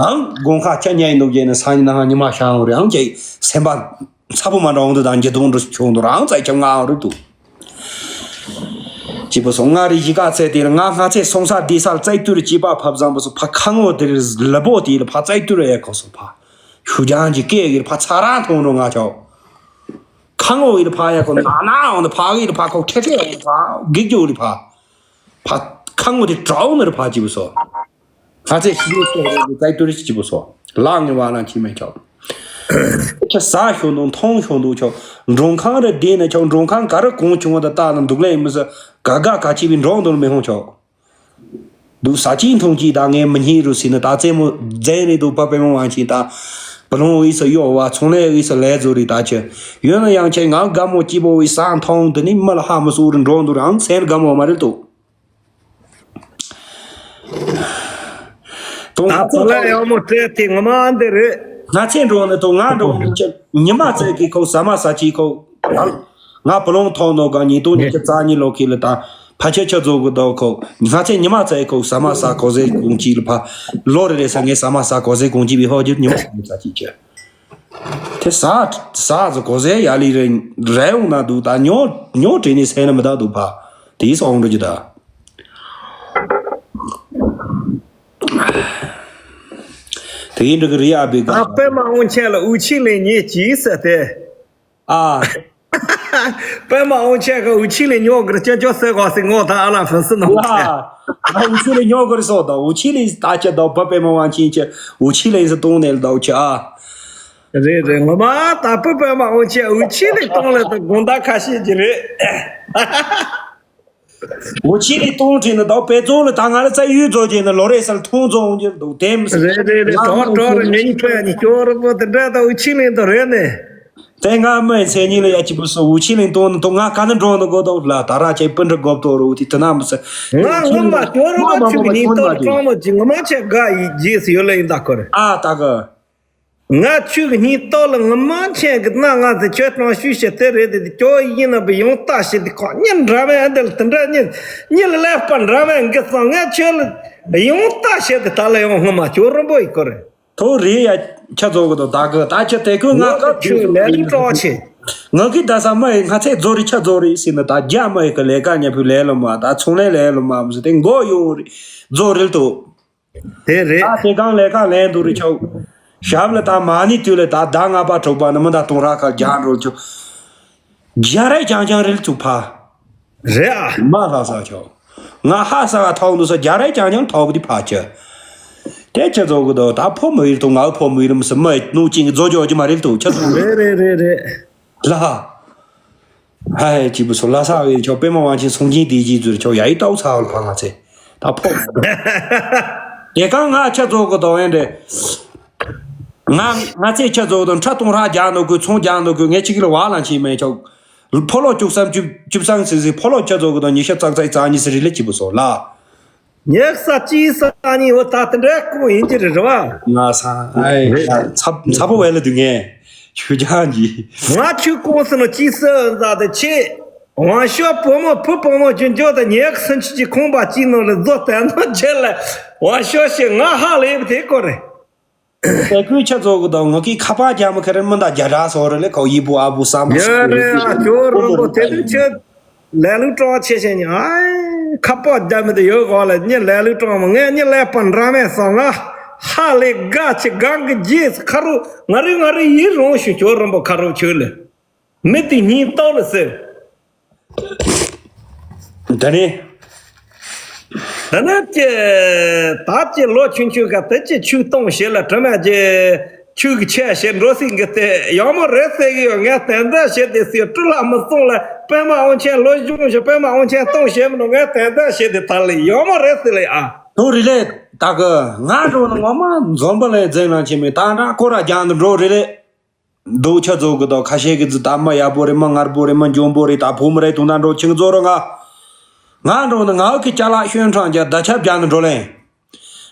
ཨང་དགོང་ཁ་ཆ་ཉ་ཡིན་འདུག་རྒྱལ་ནི་ས་ཉི་ན་ཧ་ཉི་མ་ཤང་རེ་ཨང་ཅེ་སེམས་པ་ཚ་པོ་མ་འདྲ་འོང་དུ་ད་འཇི་དུང་འགྲོ་ཆུང་དུ་རང་ཚ་ཆ་ང་རུ་དུ། ཅི་པོ་སོང་ང་རི་ཡི་ག་ཚེ་དེར་ང་ང་ཚེ་སོང་ས་དེ་སར་བཙལ་དུར་ཅི་པ་ཕབ་བཟང་པོ་སོ་ཕ་ཁ་ངོ་དེར་ལ་པོ་དེ་ལ་ཕ་བཙལ་དུར་ཡ་ཁོ་སོ་ཕ། ཤུ་ཅང་གི་སྐད་གིར་ཕ་ཚ་ར་མཐོང་རོ་ང་ཆོག་ཁ་ངོ་ཡིར་ཕ་ཡ་ཁོ་ན་ན་འོང་ཕ་གིར་ཕ་ཁོ་ཁྲེ་ཁྲེ་འོང་ཕ་གིག་ཇོ་རི་ཕ། ཕ་ཁ་ངོ་དེ་གྲའུ་ནི་རི་ཕ་ཅི་པོ་སོ། ང་ཚོས་ཤི་ཡོད་ཚོ་རེད་ཀའི་ཏུ་རི་ཅི་པོ་སོ། ལག་ངེ་བ་ལང་ཁྱི་མེད་ཆོག་ཁྱི་ཟ་ཤོ་འདུག་མཐོང་ཤོ་འདུག་ཆོག་མགྲོན་ཁང་རེ་བསྡད་ན་ཆོག་མགྲོན་ཁང་ག་རེ་གོང་བྱུང་བ་དང་ལྟ་ན་འདུག་ལེ་མི་ཟ་ག་ག་ག་ཅི་བའི་འགྲོ་འདུག་མི་ཧོང་ཆོག་འདུག་ས་ཅི་མཐོང་ཅི་ད་ངས་མི་སྙིང་རུ་སི་ནི་ད་རྩེད་མོ་རྫས་རེད་འདུག་པ་པའི་མོ་བང་ཆེན་ད། བུ་ལོང་འོས་སུ་གཡོ་བ་ཚོང་ལས་འོས་སུ་ལས་བཟོ་རེད་ད་ཆི། ཡོད་ན་ཡང་ཆེ་ང་དགའ་མོ་སྐྱིད་པོ་བའི་ས་མཐོང་དུ་ནི་མི་ལ་ཧ་མི་སུ་རུ་འགྲོ་འདུག་རང་སེམས་དགའ་མོ་མ་རེད་འདུག་དོ་ང་ད་ཚོ་ཚོ་ལ་ཡག་མོ་སྤྲད་དེ་ངོ་མ་འདི་རེད། ང་ཚེ་འགྲོ་ནི་དོ་ང་འགྲོ་ནི་ཆེ་ཉི་མ་ཚེ་གི་ཁོ་ཟ་མ་ཟ་ཅི་ཁོ། ང་བུ་ལོང་ཐོག་ནོ་ག་ཉིས་སྟོང་ཉི་ཤུ་རྩ་གཉིས་ལོ་ཁི་ལ་ད་ཕ་ཆེ་ཆེ་ཚོ་གི་དོ་ཁོ་ང་ཚེ་ཉི་མ་ཚེ་ཁོ་ཟ་མ་ཟ་ཁོ་ཟེ་གུང་ཅི་ལ་ཕ་ལོ་རེ་རེ་ས་ངས་ཟ་མ་ཟ་ཁོ་ཟེ་གུང་ཅི་བི་ཧོ་ཇི་ཉི་མ་ཟ་ཅི་ཆེ། དེ་ཟ་ཟ་ཟ་གོ་ཟེ་ཡ་ལི་རེ་རེ་ཡོང་ན་འདུག་ད་ཉོ་ཉོ་དྲི་ནི་སེ་ན་མི་ད་འདུག་པ། དེའི་སོང་འགྲོ་རྒྱུ་ད། དེ་ཡིན་འགྲོ་གི་རེད་ཨ་བི་ག་ཨ་པད་མ་དབང་ཆེན་ལ་འུ་ཆི་ལེན་ཉེ་གྱིས་ཟེར་ཏེ། ཨ། པད་མ་དབང་ཆེན་གི་འུ་ཆི་ལེན་ཉོ་གི་རེད་ཅོ་ཅོ་ཟེར་གོ་ཟེར་ངོ་ད་ཨ་ལ་ཕན་སུ་ནོ། ཨ། ཨ་འུ་ཆི་ལེན་ཉོ་གི་རེད་སོ་ད་འུ་ཆི་ལེན་ད་ཁྱེད་ད་བ་པད་མ་དབང་ཆེན་ཁྱེད་འུ་ཆི་ལེན་ཟེར་གཏོང་ནས་ལ་ད་འུ་ཆི་ཨ། རེད་རེད། ངོ་མ་ད་བུ་པད་མ་དབང་ཆེན་འུ་ཆི་ལེན་གཏོང་ལེ་ད་དགོང་ཟླ་ཁ་ཤས་ཀྱི་རེད། འུ་ཆི་ལེན་གཏོང་དྲན་ནི་ད་བུ་པད་ཙོང་ལ་ད་ང་ལ་རྩ་ཡུལ་རྫོགས་རྗེས་ནི་ལོ་རེ་སར་ཐོང་རྫོང་འགྱུར་འདུག་དེམ་སི། རེད་རེད་རེད། ལ་གྲོགས་མོ་གྲོགས་རེད། ངེད་གཉིས་པོ་ཡ་གཉིས་སྐྱོ་རུ་པོ་དེ་འདྲ་ད་འུ་ཆི་ལེན་ད་རེད་ནི། དེ་ང་མི་མཚན་ཉིད་ལ་ཡ་གཅིག་པུ་སོ་འུ་ཆི་ལེན་གཏོང་ནི་ཐོང་ང་ག་ནི་འགྲོ་ནི་གོ་ད་ལ་ད་ར་ཆེ་སྤུན་འདྲ་གོབ་ཏོ་རུ་དེ་དེ་ན་མི་སི། ང་ངོ་མ་སྐྱོ་རུ་པོ་ཆུ་གཉིས་ཏོ་གྲོགས་མོ་གཅིག་ངོ་མ་ཆེ་དགའ་ཡི་རྗེས་སུ་ཡོད་ལ་ཡིན་ད་ཁོ་རེད། ཨ་ད་གི། ང་ཆུ་གཉིས་ཏོག་ལ་ངི་མ་མཆན་གི་ན་ང་ཚོ་ཁྱོད་དྲང་ཤུས་བྱེད་དེ་རེད་དེ་ཁྱོད་ཡིན་ན་བི་ཡོང་ལྟ་བྱེད་དེ་ཁོ་ཉིན་འདྲ་བའི་འདི་ལ་དེ་འདྲ་ཉིན་ཉིན་ལ་ཀླད་པ་འདྲ་བའི་འགི་ཙང་ང་ཁྱོད་ལ་ཡོང་ལྟ་བྱེད་དེ་ད་ལ་ཡོང་ངི་མ་ཁྱོད་རིན་པོ་ཡི་ཁོ་རེད། ཐོ་རེད་ཡ། ཁྱ་ཚོ་གི་དོ་ད་གི་ད་ཁྱ་དེ་ཁོས་ང་ངོ་ལ་སྐབས་ཆུ་ལས་ལུགས་གྲོགས་ཆེ། ང་གི་ད་ས་མ་ཡི་ང་ཚེ་རྫོ་རི་ཁྱ་རྫོ་རི་ཟེར་ན་ད་རྒྱ་མ་ཡི་གི་ལས་ཀ་ཉབ་ཕུ་ལས་ལོ་མ་ད་ཚོང་ལས་ལས་ལོ་མ་མི་ཟེར་དེ་མགོ་ཡོང་རི་རྫོ་རིལ་དོ། དེ་རེད། ད་དེ་གང་ལས་ཀ་ལས་འདུག་རེད་ཆོག་ཞབས་ལ་ད་མ་ཎི་དུས་ལ་ད་ཟླ་ལྔ་པ་དྲུག་པ་ནི་མི་ད་གཏོང་ར་ཁ་རྒྱག་འགྲོ་ཆོག་རྒྱ་རེ་རྐྱང་རྐྱང་རིལ་ཚུགས་ཕ། རེད་ཨ། མ་ལྷ་ས་ཆོག་ང་ཧ་ས་ག་ཐོག་འདུག་ས་རྒྱ་རེ་རྐྱང་རྐྱང་ཐོག་དེ་ཕ་ཆ། དེ་ཁྱེད་ཚོ་གི་དོ་ད་ཕོ་མི་ཡིར་དུ་ང་ཕོ་མི་ཡིར་མི་སི་མ་ནུ་ཅིང་རྫོ་ཇོ་ཅི་མ་རིལ་དུ་ཁྱེད་ཚོ། རེད་རེད་རེད་རེད། ལ། ཧའི་ཅི་བུ་སོ་ལ་ས་བའི་ཆོ་པད་མ་དབང་ཆེན་སུང་ཅིན་དེ་ཅི་ཟུར་ཆོ་ཡ་ཡི་ཏའུ་ཚ་བ་ལ་ཕ་ང་ཚེ་ད་ཕོ། དེ་གང་ང་ཁྱེད་ཚོ་གི་དོ་ཡན་དེ། ང་ང་ཚེ་ཁྱེད་ཚོ་གི་དོ་ཁྲ་གཏོང་ར་རྒྱག་འདུག་གི་ཚོང་རྒྱག་འདུག་གི་ངས་ཅིག་ལ་བ་ལང་ཆེ་མེད་ཆོ། ཕོ་ལོ་བཅུ་གསུམ་བཅུ་བཅུ་གསུམ་སི་སི་ཕོ་ལོ་ཁྱེད་ཚོ་གི་དོ་ཉི་ཤུ་རྩ་རྩ་རྩ་གཉིས་སི་རི་ལེ་ཅི་བུ་སོ་ལ། ཉེ་ས་ཅི་ས་ནི་འོ་ད་དེ་འདྲ་ཀུན་ཡིན་གྱི་རེད་རེད་བ། ང་ས་ཨེ་ཚ་ཚ་པོ་བས་ལ་དུ་ངས་ཆུ་རྐྱང་གྱི། ང་ཆུ་ཀོང་སི་ནོ་ཅི་ས་ཟ་དེ་ཆེ། ཝང་ཤོ་བུ་མོ་བུ་བུ་མོ་ཅི་འཇོག་དང་ཉེ་སུན་ཆི་ཅི་ཁོང་པ་ཅི་ནོ་ལ་རྫོ་དན་ནོ་ཆེ་ལ་ཝང་ཤོ་ཤི་ང་ཧ་ལེབ་དེ་ཀོ་རེད། དེ་ཁོས་ཁྱེད་ཚོ་གི་དང་ངོ་གི་ཁ་པར་རྒྱག་མི་ཁ་རེ་མི་འདའ་རྒྱ་ར་སོ་རེ་ལེ་ཁོ་ཡི་བུ་ཨ་བུ་བསམ་པ་ཡ་རེ་ཨ་ཅོ་རོ་མོ་དེ་དུ་ཆེ་ལས་ལུགས་གྲོགས་ཆེ་ཤེ་ཉི་ཨ་ཁ་པར་རྒྱག་མི་དུ་ཡོད་གོ་ལ་ཉི་ལས་ལུགས་གྲོགས་མོ་ངས་ཉི་ལས་པ་འདྲ་མེད་སོང་ང་ཧ་ལེ་དགའ་ཆེ་གང་གི་རྗེས་སུ་ཁ་རུ་ང་རི་ང་རི་ཡི་རོང་ཞུ་ཅོ་རོ་མོ་ཁ་རུ་ཆོས་ལེ། མི་དེ་སྙིང་སྟོབས་ལ་ཟེར། ད་ནི། ད་ནི་ཀྱེ། ད་ཀྱེ་ལོ་ཆུང་ཆུང་ག་དེ་ཀྱེ་ཆུ་གཏོང་བྱེད་ལ་དྲི་མ་ཀྱེ། ཆུ་གི་ཆས་བྱེད་འགྲོ་སྲིད་གི་དེ་ཡག་མོ་རེད་ཟེར་གི་ཡོད། ངས་དེ་འདྲ་བྱེད་དེ་སྲིད་སྤྲུལ་ལ་མི་སོང་ལ་པད་མ་དབང་ཆེན་ལོ་གཞུང་ཞིག་པད་མ་དབང་ཆེན་གཏོང་བྱེད་མི་འདུག་ངས་དེ་འདྲ་བྱེད་དེ་ད་ལི་ཡག་མོ་རེད་ཟེར་ལ་ཨ། དོ་རི་ལེ། ད་གི་ང་འགྲོ་ནི་ངོ་མ་འཛོམས་པ་ལས་འཛིན་ལ་ཆེ་མེད་ད་འདྲ་ཀོ་ར་རྒྱང་དུ་འགྲོ་རི་ལེ། འདུག་ཆ་ཚོ་གི་དོ་ཁ་ཤས་ཀྱི་ཙི་ད་མ་ཡག་པོ་རེད་མ་ངར་པོ་རེད་མ་འཇོན་པོ་རེད་ད་བུ་མོ་རེད་དུང་ད་འགྲོ་ཆིང་ཚོ་རོ་ང་། ང་འགྲོ་ནི་ང་གི་ཅ་ལག་ཤོན་འཕྲང་རྒྱ་ད་ཆབ་རྒྱ་ནི་འགྲོ་ལེན།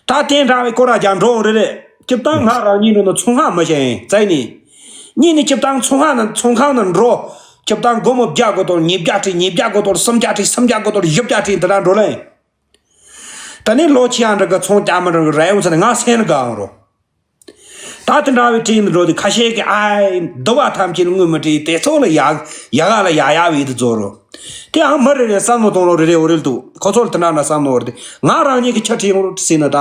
ད་དེ་འདྲ་བའི་ཀོ་ར་རྒྱ་འགྲོ་འོང་རེད་རེད། སྐྱིབ་ཏང་ང་རང་ཉིད་འགྲོ་ནི་ཚོང་ཁང་མ་བྱས་ཡིན་བཙལ་ནི། གཉིས་ནི་སྐྱིབ་ཏང་ཚོང་ཁང་ནི་ཚོང་ཁང་ནི་འགྲོ། སྐྱིབ་ཏང་སྒོར་མོ་བརྒྱ་གོ་དོར་ཉིས་བརྒྱ་ཁྲི་ཉིས་བརྒྱ་གོ་དོར་སུམ་བརྒྱ་ཁྲི་སུམ་བརྒྱ་གོ་དོར་བཞི་བརྒྱ་ཁྲི་འདི་འདྲ་འགྲོ་ལེན། ད་ནི་ལོ་ཆི་ཡང་འདྲ་གི་ཚོང་རྒྱ་མ་འདྲ་གི་ར་ཡོང་ཚ་ནི་ང་སེམས་ལ་དགའ་འོང་རོ། ད་དེ་འདྲ་བའི་ཁྲིད་ནས་འགྲོ་དུས་ཁ་ཤས་ཀྱིས་ཨའི་འདུ་བ་ཐམས་ཅད་ལ་དངུལ་མི་སྤྲད་དེ་ཚོ་ལ་ཡག་ཡག་ག་ལ་ཡག་ཡག་བའི་དུ་རྫོགས་རོ། དེ་ཨང་མི་རེ་རེ་བསམ་བློ་གཏོང་ལོ་རེ་རེ་འོ་རེ་ལ་འདུག་ཁོ་ཚོ་ལ་དེ་འདྲ་འདྲ་བསམ་བློ་འོ་རེ་དེ་ང་རང་ཉིད་ཀྱི་ཆ་ཁྲིད་ཡོང་རོ་ཟིན་ན་ད།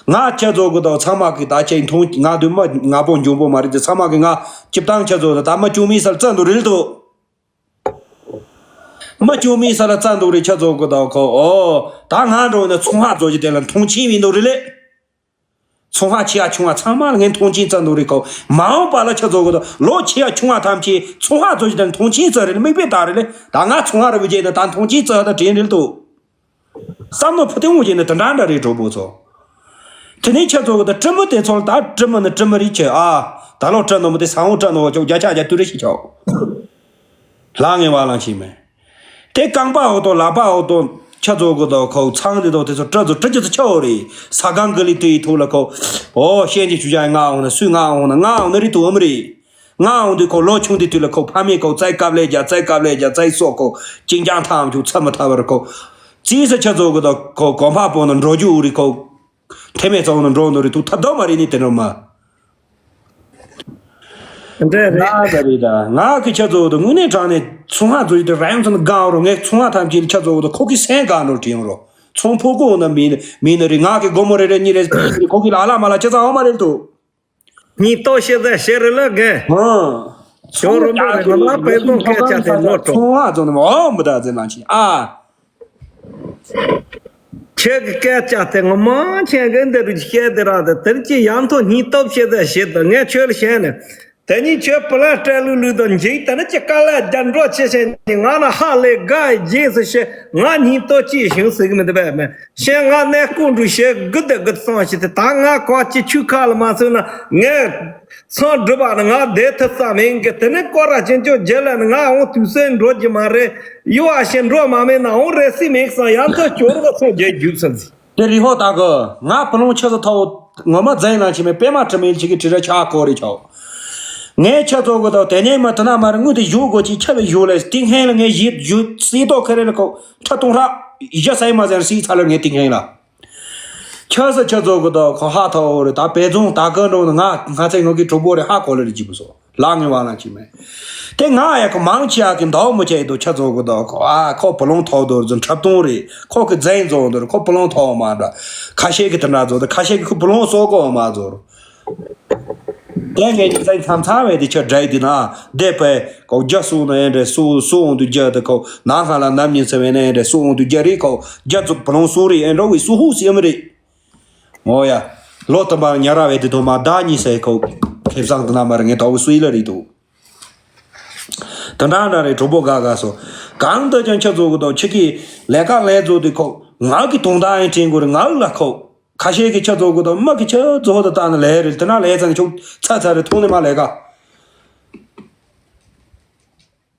ང་ཁྱེད་ཚོ་གི་ད་ཚང་མ་གི་ད་ཁྱེད་མཐོང་ང་དུ་མ་ང་པོ་འཇོན་པོ་མ་རེད་དེ་ཚང་མ་གི་ང་སྐྱིབ་ཏང་ཁྱེད་ཚོ་ད་མ་བཅུ་མིའི་སར་བཙལ་འདུག་རེ་ལ་འདུག་མ་བཅུ་མིའི་སར་ལ་བཙལ་འདུག་རེ་ཁྱེད་ཚོ་གི་ད་ཁོ་ཨོ་ད་ང་འགྲོ་ན་ཚོང་ཧ་ཚོ་ཅི་དེ་ལ་མཐོང་ཆེན་བི་འདུག་རེ་ལེ། ཚོང་ཁང་ཆེ་ཡ་ཆུང་བ་ཚང་མ་ལ་ངས་མཐོང་ཆེན་བཙལ་འདུག་རེད་ཁོ། མ་འོངས་པ་ལ་ཁྱེད་ཚོ་གི་ལོ་ཆེ་ཡ་ཆུང་བ་ཐམས་ཅད་ཚོང་ཁང་ཚོ་ཞིག་དང་མཐོང་ཆེན་བཙལ་རེད་མིག་དཔེ་བལྟ་རེད་ལེ། ད་ང་ཚོང་ཁང་ར་བུ་རྗེས་ནས་ད་མཐོང་ཆེན་བཙལ་ད་དྲན་རེད་འདུག་བསམ་བློ་ཕུ་ཐེངས་འོང་རྗེས་ནས་དེ་འདྲ་འདྲ་རེད་གྲོགས་པོ་ཚོ། དེ་ནས་ཁྱེད་ཚོ་གི་ད་སྤྲི་མོ་དེ་ཚོ་ལ་ད་སྤྲི་མོ་ནི་སྤྲི་མོ་རེད་ཁྱེད་ཨ། ད་ལོ་སྤྲི་ནོ་མོ་དེ་ས་འོང་སྤྲི་ནོ་ཁྱོད་བརྒྱ་ཆ་བརྒྱ་དུ་རེ་ཞིག་ཁྱོད། ལག་ངན་བ་ལང་ཞིག་མེད། དེ་རྐང་པ་འོག་ཏུ་ལག་པ་འོག་ཏུ་ཆ་ཚོ་གི་དོ་ཁོ་ཚང་དེ་དོ་དེ་ཚོ་སྤྲ་ཚོ་སྤྲ་ཅི་ཚོ་ཆ་འོ་རེད། ས་གང་གི་ལི་དེ་ཡི་ཐུག་ལ་ཁོ། ཨོ་ཤེས་ཀྱི་ཆུ་ཆ་ང་འོང་ན་སུས་ང་འོང་ན་ང་འོང་ན་རི་དུ་འོ་མི་རེད། ང་འོང་དུས་ཁོ་ལོ་ཆུང་དེ་དུས་ལ་ཁོ་ཕ་མས་ཁོ་བཙའི་སྐབས་ལས་རྒྱ་བཙའི་སྐབས་ལས་རྒྱ་བཙའི་སོག་ཁོ་ཅིང་ཅང་ཐང་ཆུ་ཚ་མ་ཐ་བར་ཁོ། རྩིས་སུ་ཆ་ཚོ་གི་དོ་ཁོ་གོམ་པ་པོ་ན་འགྲོ་རྒྱུ་འུ་རི་ཁོ། ཐེ་མེད་ཚ་འོང་ན་འགྲོ་འདོ་རི་ཐུག་ཐབས་དོ་མ་རེད་ནི་དེ་འགྲོ་མ། འདྲ་རེད། ང་ད་རེད་ད། ང་གི་ཁྱེད་ཚོ་དུ་དངོས་གནས་དྲང་ནས་ཚོང་ཧ་ཚོ་ཡི་དུ་རང་ཚོ་ནི་གང་རོ། ངས་ཚོང་ཧ་ཐམས་ཅད་ཁྱེད་ཚོ་དུ་ཁོ་གི་སེམས་གང་རོ་དྲན་རོ། ཚོང་ཕོ་གོ་ན་མིན་མིན་ནི་རེད། ང་གི་སྒོར་མོ་རེ་རེ་གཉིས་རེ་གཉིས་རེ་ཁོ་གི་ལ་ལ་མ་ལ་ཁྱེད་ཚོ་ཧ་མ་རེད་དུ། སྙིང་སྟོབས་ཤེས་ཚད་ཤེས་རེད་ལ་རྒན། ཧང་། ཁྱོད་རོ་མོ་རེད། ང་མ་དཔེ་བཟང་སྐད་ཆ་དེ་ནོར་ཐོག་ཚོང་ཧ་ཚོ་ནི་མ་འོ་མི་ད་ཟེར་ན་ཅི་ཨ། ཁྱེད་ཀྱི་སྐད་ཆ་དེ་ངོ་མ་ཁྱེད་ཀྱི་འདི་རུ་བཤད་དེ་ར་དེ་དེར་གྱི་ཡང་ཐོག་སྙིང་སྟོབས་ཤེས་ཚད་ཤེས་དང་ངས་ཁྱོད་ལ་བཤད་ནས། དེ་ཉིད་ཁྱོད་བུ་ལ་སྤྲད་ལུགས་ལུགས་དང་འཇིག་དེ་ནི་ཅི་དཀའ་ལས་རྒྱ་འགྲོ་ཆེ་ཆེ་ནི་ང་ན་ཧ་ལས་དགའ་རྗེས་སུ་ཤེས། ང་སྙིང་སྟོབས་ཅི་བྱུང་ཟེར་གི་མི་འདུག་པས་མེད་ཤེས། ང་གནས་སྐུ་འགྲུ་ཤེས་དགུ་དེ་དགུ་གསང་ཞིག་དེ་ད་ང་གོ་ཅི་ཆུ་ཁ་ལ་མ་སོང་ན་ངས་ཚང་སྒྲུབ་པ་ནི་ང་བསྡད་ཐུབ་ས་མིན་གི། དེ་ནི་སྐོར་ར་ཅན་ཅོ་རྒྱལ་ལ་ནི་ང་འོང་དུས་སེ་འགྲོ་རྒྱུ་མ་རེད། ཡུ་བ་ཞེ་འགྲོ་མ་མེད་ན་འོང་རེ་སི་མེད་སང་ཡང་ཐོག་སྐྱོར་བ་ཚོ་རྒྱལ་རྒྱུག་ཚར་ཟིན། དེ་རི་ཧོ་ད་གི་ང་བུ་ལོང་ཆུ་ཚོད་ཐོག་ངོ་མ་རྫས་ནང་ཆི་མེད་པད་མ་དྲི་མེད་ཆི་གི་དྲི་ར་ཆག་གོ་རེ་ཆོག་ངས་ཆུ་ཚོད་གི་དོ་དེ་ནས་མ་དེ་ན་མ་རེད། དངུལ་དེ་བཞུགས་དགོས་ཅི་ཆ་བའི་བཞུགས་ལས་སྟེང་ཧེང་ལ་ངས་ཡིད་བཞུགས་སྲིད་དོ་ཁེ་རེ་ལ་ཁོ་ཁྲ་སྟོང་ཧྲག་ཡ་སའི་མ་ཟེར་སྲིད་ཚ་ལ་ངས་སྟེང་ཧེང་ལ། ཁྱོད་སུ་ཁྱོད་ཚོ་གི་དོ་ཁོ་ཧ་ཐོ་རེད། ད་པེ་ཙོང་ད་གི་འགྲོ་ནི་ང་ང་ཚེ་ངོ་གི་གྲོགས་པོ་རེད། ཧ་གོ་ལེ་རེ་གྱིས་པོ་སོ་ལ་ངེ་བ་ལ་གྱིས་མེད། དེ་ང་ཡ་ཁོ་མང་ཆེ་ཡ་གི་འདའོ་མོ་ཆེ་ཡི་དོ་ཁྱོད་ཚོ་གི་དོ་ཁོ་ཨ་ཁོ་བུ་ལོང་ཐོག་དོར་ཙམ་འཁྲབ་སྟོང་རེད། ཁོ་གི་རྫས་ཚོ་དོར་ཁོ་བུ་ལོང་ཐོག་མ་འདྲ། ཁ་ཤས་ཀྱི་དེ་འདྲ་ཚོ་དེ་ཁ་ཤས་ཀྱི་ཁོ་བུ་ལོང་གསོག་གོ་མ་ཚོར། དེ་ངས་ཀྱི་ཚན་མཚམས་མཚམས་བས་དེ་ཆ་འདྲ་ཡི་དེ་ན་བསྡད་པས་ཀོ་རྒྱ་སུ་ན་ཨེ་འདྲ་སུ་སུ་འོང་དུ་རྒྱ་དེ་ཀོ་ནང་ཁ་ལ་ནམ་ཉིན་ཚེ་བས་ན་ཨེ་འདྲ་སུ་འོང་དུ་རྒྱ་རེད། ཀོ་རྒྱ་ཚུགས་བུ་ལོང་སུ་རེད། ཨེ་འགྲོ་བའི་སུ་ཧུ་སི་ཨམ་རེད། ངོ་ཡ། ལོ་དུ་མར་ཉ་ར་བས་དེ་དུ་མ་ཟླ་གཉིས་སའི་ཀོ་ཁེབས་བཟང་དུ་ན་མར་ངས་ཐོག་སུ་ཡི་ལ་རེད་དུ། དུ་འདྲ་འདྲ་རེད། གྲོགས་པོ་དགའ་དགའ་སོ། གང་དུ་ཀྱང་ཁྱོད་ཚོ་གི་དོ་ཁྱེད་ཀྱི་ལས་ཀ་ལས་ཚོ་དེ་ཁོ་ང་གི་དོན་དག་ཡང་དྲན་དགོས་རེད། ང་ལ་ཁོ། ཁ་ཤས་ཀྱིས་ཁྱོད་ཚོ་གི་དང་མི་གིས་ཁྱོད་ཚོ་དང་བཏང་ནས་ལས་རེད། དེ་ན་ལས་ཚང་ཁྱོད་ཚ་ཚ་རེད། ཐོང་ནས་མ་ལས་ཀ།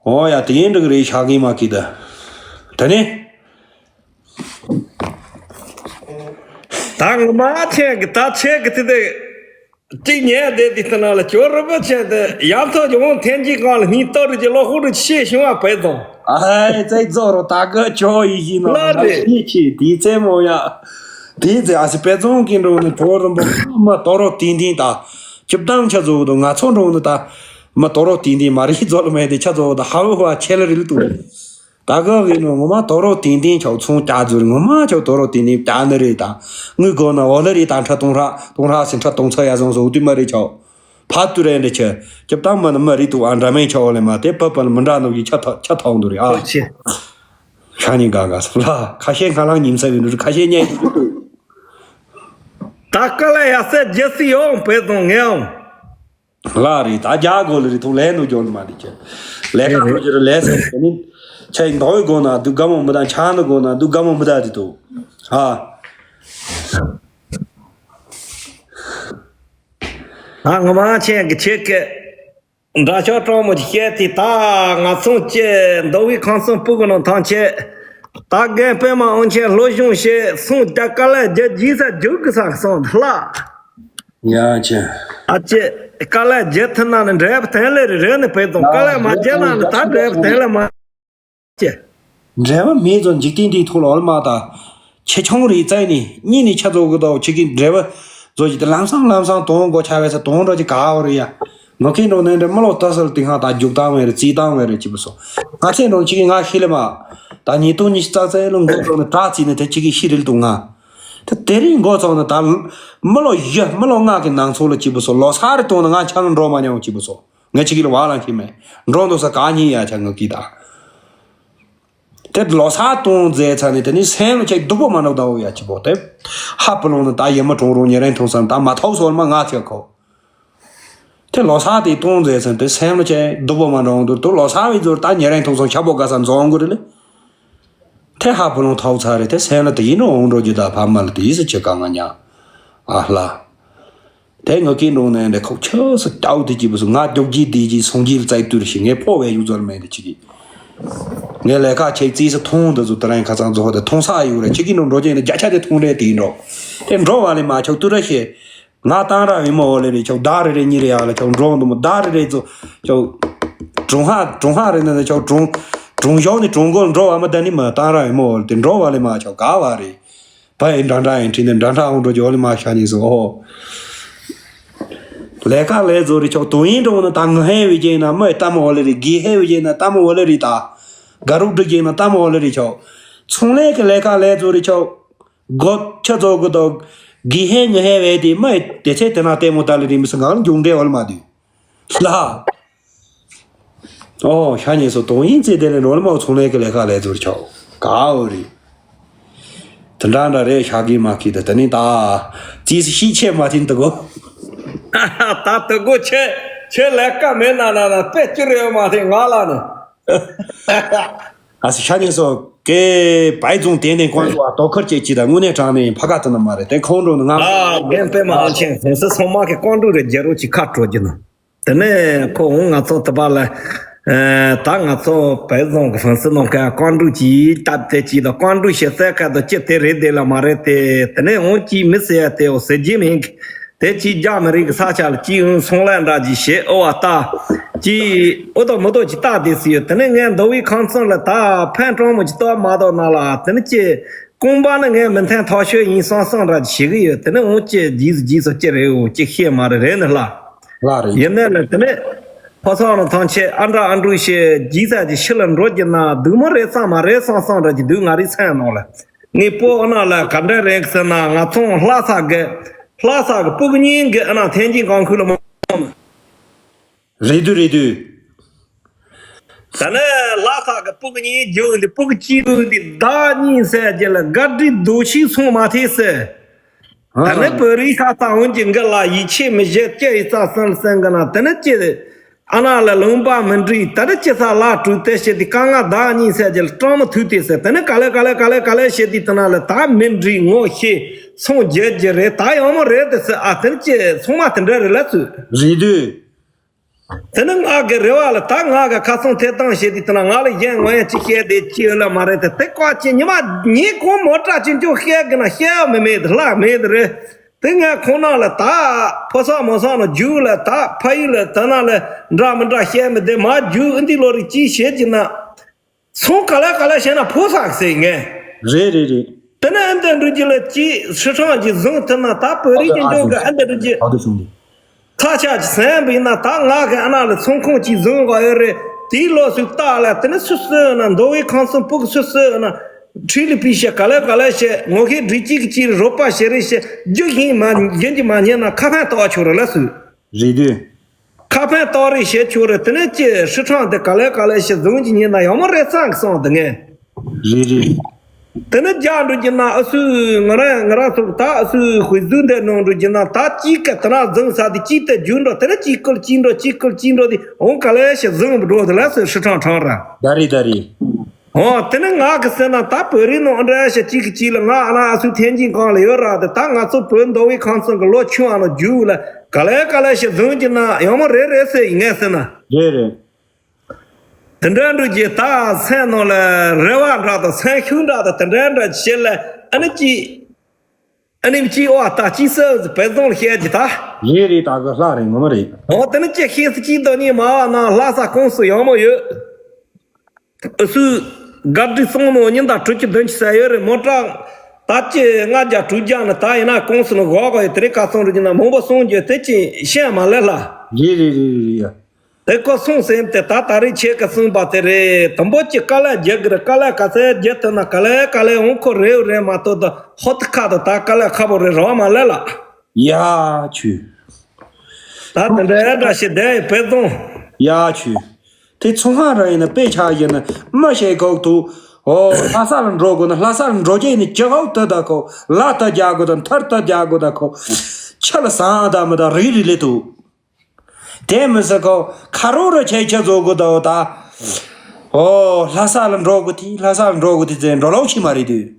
ཨོ་ཡ་དེ་ཡིན་འགྲིག་རེད། ཤག་གིས་མ་གིས་ད། དེ་ནས། ད་ངོ་མ་ཁྱེད་ཀྱི་ད་ཁྱེད་ཀྱི་དེ་དེ། གཅིག་ཉལ་བསྡད་དེ་ལྟ་ན་ལ་ཅོ་རུ་པ་ཆེན་དེ་ཡང་ཐོག་ཀྱི་འོང་ཐེན་གྱི་སྒང་ལ་སྙིང་སྟོབས་རུ་གྱི་གློ་ཧུ་རུ་ཆེ་བྱུང་བ་བས་དང་། ཨ་ཧའི་ཙེ་ཛོ་རོ་ད་ག་ཅོ་ཡི་ཡིན་ནོ་ལ་ལ་རེད། ཆེ་ཆེ་དེ་ཙེ་མོ་ཡ། དེ་ཙེ་ཨ་སི་པེ་ཙོང་གི་འགྲོ་ནི་གྲོ་རིན་པོ་མ་དོ་རོ་ཏིང་ཏིང་ད། ཅིབ་དང་ཆ་ཚོ་དང་ང་ཚོ་འགྲོ་ནི་ད། མ་དོ་རོ་ཏིང་ཏིང་མ་རི་ཛོ་ལ་མེ་དེ་ཆ་ཚོ་ད་ཧ་བ་ཧ་ཆེ་ལ་རིལ་དུ། ད་ག་གི་ནོ་ངོ་མ་དོ་རོ་ཏིང་ཏིང་ཆོག་ཚོང་རྒྱག་ཚུལ་ངོ་མ་ཆོག་དོ་རོ་ཏིང་ཏིང་རྒྱག་ནི་རེད་ད། དངུལ་དགོས་ན་འོ་ལེ་རེད་ད། འཕྲ་སྟོང་ཧྲ་སྟོང་ཧྲ་ཟིན་འཕྲ་སྟོང་ཚ་ཡ་བཟང་བཟོ་དུས་མ་རེད་ཆོག་ཕ་ཏུ་རེ་འདྲ་ཆེ་ཁྱབ་སྟངས་མ་ནི་མ་རེད་དུ་ཨ་འདྲ་མེད་ཆོག་ལེ་མ་དེ་ཕ་ཕ་ལ་མི་འདྲ་ནོ་གི་ཆ་ཐོག་ཆ་ཐོག་འདུ་རེད་ཨ། ཁོ་ཆེ། ཤ་ཉེ་ག་ག་སོ་ལ་ཁ་ཤས་ཁ་ལང་ཉིམ་ཚ་བའི་འདུ་ཁ་ཤས་ཉལ་འདུ་འདུག་ད་ཀ་ལ་ཡ་སེ་རྒྱལ་སྲིད་ཡོང་བས་དང་ངས་ཨང་། ལ་རེད་ད་རྒྱ་གོ་ལ་རེད་ཐུག་ལས་ནོ་འཇོག་ནི་མ་རེད་ཀྱི། ལས་ཀ་རེད་རེད། ཐུག་ཅི་རེད་ལས་ཟེར་དེ་ནི་ཆ་ཡི་མདོ་བའི་སྒོ་ན་འདུག་དགའ་མོ་མི་དང་ཆང་ནི་སྒོ་ན་འདུག་དགའ་མོ་མི་དང་རེད་དུ་ཨ། ད་ངོ་མ་ཆེན་གི་ཆེ་གི་འདྲ་ཆགས་སྤྲང་མོ་ཞིག་བཤད་དེ་ད་ང་ཚོང་ཅེ་མདོ་བའི་ཁང་སང་སྤུ་གུ་ནང་ཐང་ཆེ། ད་རྒན་པད་མ་ཨོན་ཆེན་ལྷོ་གཞུང་ཞེས་སོང་རྒྱ་དཀའ་ལས་རྒྱ་རྒྱས་ས་རྒྱུག་གི་ས་སོང་ལྷ། ཡ་ཆེ། ཨ་ཅེ། དཀའ་ལས་རྒྱ་ཐུན་ན་ནི་འབྲས་བུ་ཐན་ལེ་རེ་རེ་ནི་བས་དང་དཀའ་ལས་མ་རྒྱ་ན་ནི་ད་འབྲས་བུ་ཐན་ལེ་མ་ཅེ། འབྲས་བུ་མེད་ཚོ་འཇིག་རྟེན་འདིའི་ཐོག་ལ་འོལ་མ་ད། ཆེ་ཆུང་རེ་བཙལ་ནས་གཉིས་ནས་ཆ་ཚོ་གི་དོ་ཆེ་གི་འབྲས་བུ་ཚོ་ཅི་ད་ལམ་སང་ལམ་སང་དོང་གོ་ཆ་བས་ས་དོང་འགྲོ་ཅི་ག་བ་རེ་ཡ། ངོ་ཁེ་འགྲོ་ནས་འདྲ་མི་ལོ་ལྟ་སལ་དེ་སྔ་ད་རྒྱུག་བཏང་བས་རེད་རྩིས་བཏང་བས་རེད་ཅི་བུ་སོ། ང་ཚེ་འགྲོ་ཆི་གི་ང་ཤི་ལེ་མ། ད་ཉིས་སྟོང་ཉི་ཤུ་རྩ་རྩ་ལོ་འགོ་ཚོགས་ནས་དྲག་རྩིས་ནས་དེ་ཆི་གི་ཤི་རིལ་དུ་ང་། དེ་དེ་རིང་འགོ་ཚོགས་ནས་ད་མི་ལོ་བཞི་མི་ལོ་ལྔ་གི་ནང་ཚོགས་ལ་ཅི་བུ་སོ་ལོ་སར་གཏོང་ནས་ང་ཆ་ལ་འགྲོ་མ་མྱོང་ཅི་བུ་སོ། ང་ཆི་གི་ལ་བ་ལང་ཁྱི་མེད། འགྲོ་འདུག་ས་ག་ཉིན་ཡ་ཆ་ངོ་གི་ད། དེ་ལོ་སར་གཏོང་མཛད་ཚར་ནས་དེ་ནི་སེམས་ལ་ཆེ་སྡུག་པོ་མ་འགྲོ་ད་འོ་ཡ་ཅི་བོ་དེ། ཧ་པུ་ལོང་ནི་ད་ཡེ་མ་གྲོང་རོང་ཉེ་རན་ཐུང་སང་ད་མ་ཐོག་སོར་མ་ང་ཚེ་ཁོ། དེ་ལོ་སར་དེ་གཏོང་མཛད་ཚར་དེ་སེམས་ལ་ཆེ་སྡུག་པོ་མ་འགྲོ་འདུག་དུ་ལོ་སར་བའི་ཟུར་ད་ཉེ་རན་ཐུང་སང་ཤ་པོ་ག་ས་འཛོང་གི་རེད་ལེ། དེ་ཧ་པུ་ལོང་ཐོག་ཚར་རེད་དེ་སེམས་ལ་དེ་ཡིན་ནོ་འོང་འགྲོ་རྒྱུ་ད་ཕ་མ་ལ་དེ་ཡིས་སུ་ཆེ་ག་ང་ཉ། ཨ་ལ། དེ་ངོ་ཀི་འགྲོ་ནས་འདྲ་ཁོག་ཆོས་སུ་ཏའུ་དེ་གྱིས་པོ་སུ་ང་རྒྱོག་གྱིས་དེ་གྱིས་སོང་གྱིས་བཙའི་ཏུར་ཞིག་ངས་ཕོ་བས་ཡུག་ཟོར་མེད་དེ་ཆི་གི། ངས་ལས་ཀ་ཆེ་རྩིས་སུ་མཐོང་འདི་ཚོ་དེ་རིང་ཁ་ཚང་རྫོགས་དེ་མཐོང་ས་ཡོད་རེད་ཆི་གི་འགྲོ་འགྲོ་ཅན་དེ་བརྒྱ་ཆ་དེ་མཐོང་རེད་དེ་འགྲོ། དེ་འགྲོ་བ་ལས་མ་ཆོག་ཏུ་ར་ཤེ། ང་བཏང་ར་ཡིན་མོ་འོ་ལེ་རེད་ཆོག་ཟླ་རེ་རེ་གཉིས་རེ་ཡག་ལ་ཆོག་འགྲོ་འདུག་མོ་ཟླ་རེ་རེ་ཚོ་ཆོག་གྲུང་ཧ་གྲུང་ཧ་རེ་ནས་ཆོག་གྲུང་གྲུང་ཞོག་ནས་གྲུང་གོ་འགྲོ་བ་མ་ད་ནི་མ་བཏང་ར་ཡིན་མོ་འོ་ལེ་དེ་འགྲོ་བ་ལས་མ་ཆོག་ག་བ་རེད། ཕ་ཡི་འདྲ་འདྲ་ཡིན་དྲིས་ནས་འདྲ་འདྲ་འོང་འགྲོ་ཇོ་ལི་མ་ཤ་ཉིས་སོ། ལས་ཀ་ལས་བཟོ་རེ་ཆོག་དོན་ཡིན་འགྲོ་ན་ད་ངུ་ཧེ་བའི་རྒྱན་ན་མི་ལྟད་མོ་བ་ལེ་རེ། དགེ་ཧེ་བའི་རྒྱན་ན་ལྟད་མོ་བ་ལེ་རེ། ད་དགའ་རོགས་སྒྲིག་རྒྱན་ན་ལྟད་མོ་བ་ལེ་རེ་ཆོག་ཚོང་ལས་ཀྱི་ལས་ཀ་ལས་བཟོ་རེ་ཆོག་སྒོ་ཆ་བཟོ་དགོས་དོ། དགེ་ཧེ་ངུ་ཧེ་བས་དེ་མི་དེ་ཚེ་དེ་ན་ལྟད་མོ་ལྟ་ལེ་རེ་མི་སུ་ང་ལ་འབྱུང་འབྲས་བ་ལ་མ་དུས་ལ། ཨོ་ཤ་ཉེ་སོ་དོན་ཡིན་ཙེ་དེ་ལས་ནོར་མ་ཚོང་ལས་ཀྱི་ལས་ཀ་ལས་ཚོར་ཆོག་གའོ་རེད། དེ་འདྲ་འདྲ་རེད་ཤ་གི་མ་གི་དེ་དེ་ནི་ད་ཙིས་ཤི་ཆེ་མ་ཐིན་དུ་གོ། ད་དུ་གོ་ཆེ་ཆེ་ལས་ཀ་མེད་ན་ན་ན་དཔེ་ཅི་རེད་མ་ཐིན་ང་ལ་ནི། ཨ་སི་ཤ་ཉེ་སོ་ཀེ་བའི་རྫོང་དེ་ནས་ཀོང་ཀྲུག་ཨ་དོ་ཁར་ཅེ་ཅི་ད་དངོས་གནས་དྲང་ནས་ཕ་ག་དུ་ན་མ་རེད་དེ་ཁོང་ཁྲོ་ནི་ང་ཨ་རྒན་པད་མ་ཨ་ཆེན་ཧོན་སི་ཚང་མ་གི་ཀོང་ཀྲུག་རེད་རྒྱལ་རོགས་ཀྱི་ཁ་སྤྲོད་རྒྱུ་ན། དེ་ནས་ཁོ་འོང་ང་ཚོ་དུ་བ་ལ། ཨ་ད་ང་ཚོ་བོད་བཟང་གི་ཧོན་སི་ནང་ཀ་ཀོང་ཀྲུག་ཅིག་སྟབས་དེ་ཅིག་དང་ཀོང་ཀྲུག་ཞེ་སའི་ཁ་དུ་ཅི་དེ་རེད་དེ་ལ་མ་རེད་དེ། དེ་ནས་འོང་ཅིག་མི་ཟེར་ཡ་དེ་འོ་ཟེར་རྒྱུ་མིན་གི། དེ་ཅིག་རྒྱ་མི་རིགས་ཀྱི་ས་ཆ་ལ་ཅིག་འོང་སོང་ལ་འདྲ་ཅིག་བྱེད་ཨོ་བ་ལྟ། ཅིག་ཨོ་དོ་མོ་དོ་ཅིག་ལྟ་དེ་སི་ཡོད། དེ་ནས་ངས་མདོ་དབུས་ཁམས་གསུམ་ལ་ད་ཕན་གྲོང་མོ་ཅིག་ལྟ་མ་གཏོགས་ན་ལ་དེ་ནས་ཅི། རྐང་པ་ནི་ངས་མི་འཐེན་ཐག་ཆོད་ཡིན་བསམ་བསམ་ར་ཞིག་གི་ཡོད། དེ་ནི་འོང་ཅི་རྗེས་སུ་རྗེས་སུ་ཅི་རེད་འོ་ཅི་ཤེས་མ་རེད་རེད་ནི་ལ། ལགས་རེད། ཡིན་ནའི་ལ་དེ་ནི་ཕོ་སོག་ནི་ཐང་ཆད་ཨ་འདྲ་ཨ་འདྲུ་ཞེས་རྗེས་ས་ཀྱི་ཕྱི་ལ་འགྲོ་རྒྱུ་ན་སྡུག་མོ་རེད་བསམ་མ་རེད་བསམ་བསམ་ར་ཅི་སྡུག་ང་རེ་སེམས་ནང་ལ། ངའི་སྤོ་ཨ་ན་ལ་ག་འདྲ་རེད་ཟེར་ན་ང་ཚོ་ལྷ་ས་གི་ལྷ་ས་གི་སྤུ་གུ་གཉིས་གི་ཨ་ན་ཐེན་ཅིན་གང་ཁུལ་ལ་མ། རེད་དུས་རེད་དུས། ད་ནི་ལྷ་ས་གི་སྤུ་གུ་གཉིས་རྒྱུག་འདི་སྤུ་གུ་གཅིག་འདི་བདག་གཉིས་ཟེར་རྒྱུ་ལ་དགའ་སྒྲིག་རྡོ་ཤིག་སོང་མ་ཐེ་ཟེར། ད་ནི་བོད་རིགས་ས་ས་འོན་གྱི་འགི་ལ་ཡིད་ཆེས་མི་བྱེད་སྐྱེ་ཡི་རྩ་སེམས་སེམས་གི་ན་དེ་ནི་ཅི་ཨ་ན་ལ་ལུང་པ་མི་འགྲིག་ད་ནི་ཅི་ས་ལ་གྲུ་དེ་བྱེད་དེ་དཀའ་ངལ་བདག་གཉིས་ཟེར་རྒྱུ་ལ་སྤྲང་མོ་ཐུག་དེ་ཟེར་དེ་ནི་ག་ལེ་ག་ལེ་ག་ལེ་ག་ལེ་བྱེད་དེ་དེ་ན་ལ་ད་མི་འགྲིག་ངོ་ཤེས་སོང་རྒྱལ་རྒྱུ་རེད་ད་ཡང་མོ་རེད་དེ་ཟེར་ཨ་དེ་ནི་ཅི་སོང་མ་དེ་འདྲ་རེད་ལ་ཚུལ། རེད་དུས། དེ་ནི་ང་གི་རེ་བ་ལ་ད་ང་གི་ཁ་སང་ཐད་གཏོང་བྱེད་དུས་དེ་ན་ང་ལ་གཞན་ངོ་ཡང་ཅི་བཤད་དེ་ཅི་ཡོད་ལ་མ་རེད་དེ་དེ་ཀ་ཅི་ཉི་མ་ཉིན་གང་མོ་ཊ་ཅི་འཇོག་བཤད་གི་ན་བཤད་ཡ་མི་མེད་དེ་ལྷག་མེད་དེ་རེད། དེ་ངས་ཁོང་ན་ལ་ད་ཕོ་སོག་མོ་སོག་ན་རྒྱུག་ལ་ད་ཕ་ཡུལ་ལ་དེ་ན་ལ་འདྲ་མི་འདྲ་བཤད་མི་དེ་མ་རྒྱུག་ཨ་འདི་ལོ་རིགས་ཅི་བྱེད་ཀྱི་ན། སོང་ག་ལེ་ག་ལེ་བྱས་ན་ཕོ་སག་ཟེར་ངས། རེད་རེད་རེད། དེ་ནས་ཨ་འདི་འགྲོ་རྒྱུ་ལ་ཅི་ཧྲི་ཁྲང་གི་བཟུང་ཐུབ་ན་ད་བོད་རིགས་ཀྱི་འཇོག་གི་ཨ་འདི་འགྲོ་རྒྱུ། ཨ་འདི་བཟུང་གི། ཐག་ཆག་ཅི་སེམས་པ་ཡིན་ན་ད་ང་གི་ཨ་ན་ལ་ཚོང་ཁང་ཅིག་བཟུང་ག་ཡོད་རེད། དེའི་ལོ་སུ་བཏགས་ལ་དེ་ནས་སུ་གསོས་ན་མདོ་དབུས་ཁམས་གསུམ་སྤུ་གུ་སུ་གསོས་ན། ཁྲི་ལི་པི་ཤ་ག་ལེ་ག་ལེ་བྱས་ངོ་ཤེས་འདྲི་གཅིག་གཅིག་རོགས་པ་བྱེད་རེས་བྱས་རྒྱུ་ཞིག་མ་རྒྱུན་གྱི་མ་ཉན་ན་ཁ་ཕན་ཏོག་ཆོག་རེད་ལ་སུ། རེད་དུས། ཁ་ཕན་ཏོག་རེ་བྱེད་ཆོག་རེད་དེ་ནས་ཅི་ཧྲི་ཁྲང་དེ་ག་ལེ་ག་ལེ་ཞིག་བཟུང་གི་ཉིན་ན་ཡང་མོ་རེ་ཚང་གི་སོང་དེ་ངས། རེད་རེད། དེ་ནས་རྒྱག་འགྲོ་གི་ན་ཨ་སུ་ང་རང་ང་རང་ཚོ་ད་ཨ་སུ་དཔེ་བཟོ་འདྲ་གནང་འགྲོ་གི་ན་ད་གཅིག་གི་དེ་ན་བཟུང་ས་དེ་གཅིག་དེ་རྒྱུག་འགྲོ་དེ་ནས་གཅིག་ཀུལ་གཅིག་འགྲོ་གཅིག་ཀུལ་གཅིག་འགྲོ་དེ་འོང་ག་ལེ་ཞིག་བཟུང་འགྲོ་དེ་ལ་སུ་ཧྲི་ཁྲང་ཁྲང་ར། ད་རེད་ད་རེད། ཨོ་དེ་ནི་ང་གི་སེམས་ན་ད་བོད་རིགས་ནང་ཨ་འདྲ་ཞིག་གཅིག་གིས་གཅིག་ལ་ང་ཨ་ན་ཨ་སུ་ཐེན་ཅིན་གང་ལ་ཡོད་ར་དེ་ད་ང་ཚོ་བོད་མདོ་དབུས་ཁམས་གསུམ་གི་ལོ་ཆུང་ཨ་ནོ་རྒྱུག་ལ་ག་ལེ་ག་ལེ་ཞིག་བཟུང་གི་ན་ཡང་མོ་རེད་རེད་ཟེར་ཡིན་ངས་ཟེར་ན། རེད་རེད། དེ་འདྲ་འགྲོ་རྒྱུ་ད་སེམས་ནང་ལ་རེ་བ་འདྲ་དང་སེམས་ཤུགས་འདྲ་དང་དེ་འདྲ་འདྲ་བྱེད་ལ་ཨ་ནི་གཅིག་ཨ་ནི་གཅིག་ཨོ་ད་གཅིག་སེ་བོད་བཟང་ལ་བཤད་རྒྱུ་ད། རེད་རེད་ད་གི་ལྷ་རེད་ངོ་མ་རེད། ཨོ་དེ་ནི་ཅི་ཤེས་སུ་གཅིག་དང་གཉིས་མ་བ་ན་ལྷ་ས་ཀུང་སི་ཡང་མོ་ཡོད། ཨུ་སུ་དགའ་སྒྲིག་སོང་ནོ་ཉིན་ད་དྲུག་ཅུ་བདུན་ཅུ་ཟ་ཡོད་རེད་མོ་ཊ། ད་ཅི་ལྔ་བརྒྱ་དྲུག་བརྒྱ་ནི་ད་ཡིན་ན་ཀུང་སི་ནི་གོ་གོ་ཡོད་དེ་རིང་ཁ་སང་རུ་གྱི་ན་མང་པོ་སོང་རྒྱུ་དེ་ཅི་ཤེས་མ་ལེ་ལ། རེད་རེད་རེད་རེད་རེད་ཡ། དེ་ཀོ་སོང་ཟིན་དེ་ད་ད་རེས་ཁྱེད་ཀྱིས་གསུངས་པ་དེ་རེད། དུམ་བུ་གཅིག་དཀའ་ལས་རྒྱག་གི་རེད། དཀའ་ལས་ག་ཚད་རྒྱག་ཐུབ་ན་ག་ལེ་ག་ལེ་འོང་ཁོ་རེའུ་རེད་མ་གཏོགས་ད་ཧོ་ཐི་ཁ་དང་ད་དཀའ་ལས་ཁ་པོ་རེད་རོ་མ་ལེ་ལ། ཡ་ཆུ། ད་དེ་འདྲ་འདྲ་ཞིག་བསྡད་ཡོད་པས་ཙང་། ཡ་ཆུ། དེ་ཚོང་ཁང་ར་ཡིན་ན་དཔེ་ཆ་ཡིན་ན་མ་ཤེས་གོག་ཐུག་ཨོ་ལྷ་ས་ལ་འགྲོ་དགོས་ན་ལྷ་ས་ལ་འགྲོ་རྒྱུ་ཡིན་ན་ཇི་ཧོག་ཏུ་ད་ཁོ་ལ་ད་རྒྱག་དགོས་ད་མཐར་ད་རྒྱག་དགོས་ད་ཁོ་ཆ་ལ་ཟང་ད་མི་ད་རིག་རིག་ལེ་ཐུག་དེ་མི་ཟེར་ཁོ་ཁ་རོག་ར་ཆེ་ཆེ་བཟོ་དགོས་དོ་ད། ཨོ་ལྷ་ས་ལ་འགྲོ་དགོས་དེ་ལྷ་ས་ལ་འགྲོ་དགོས་དེ་ཟེར་འགྲོ་ལོག་ཤི་མ་རེད་དུས།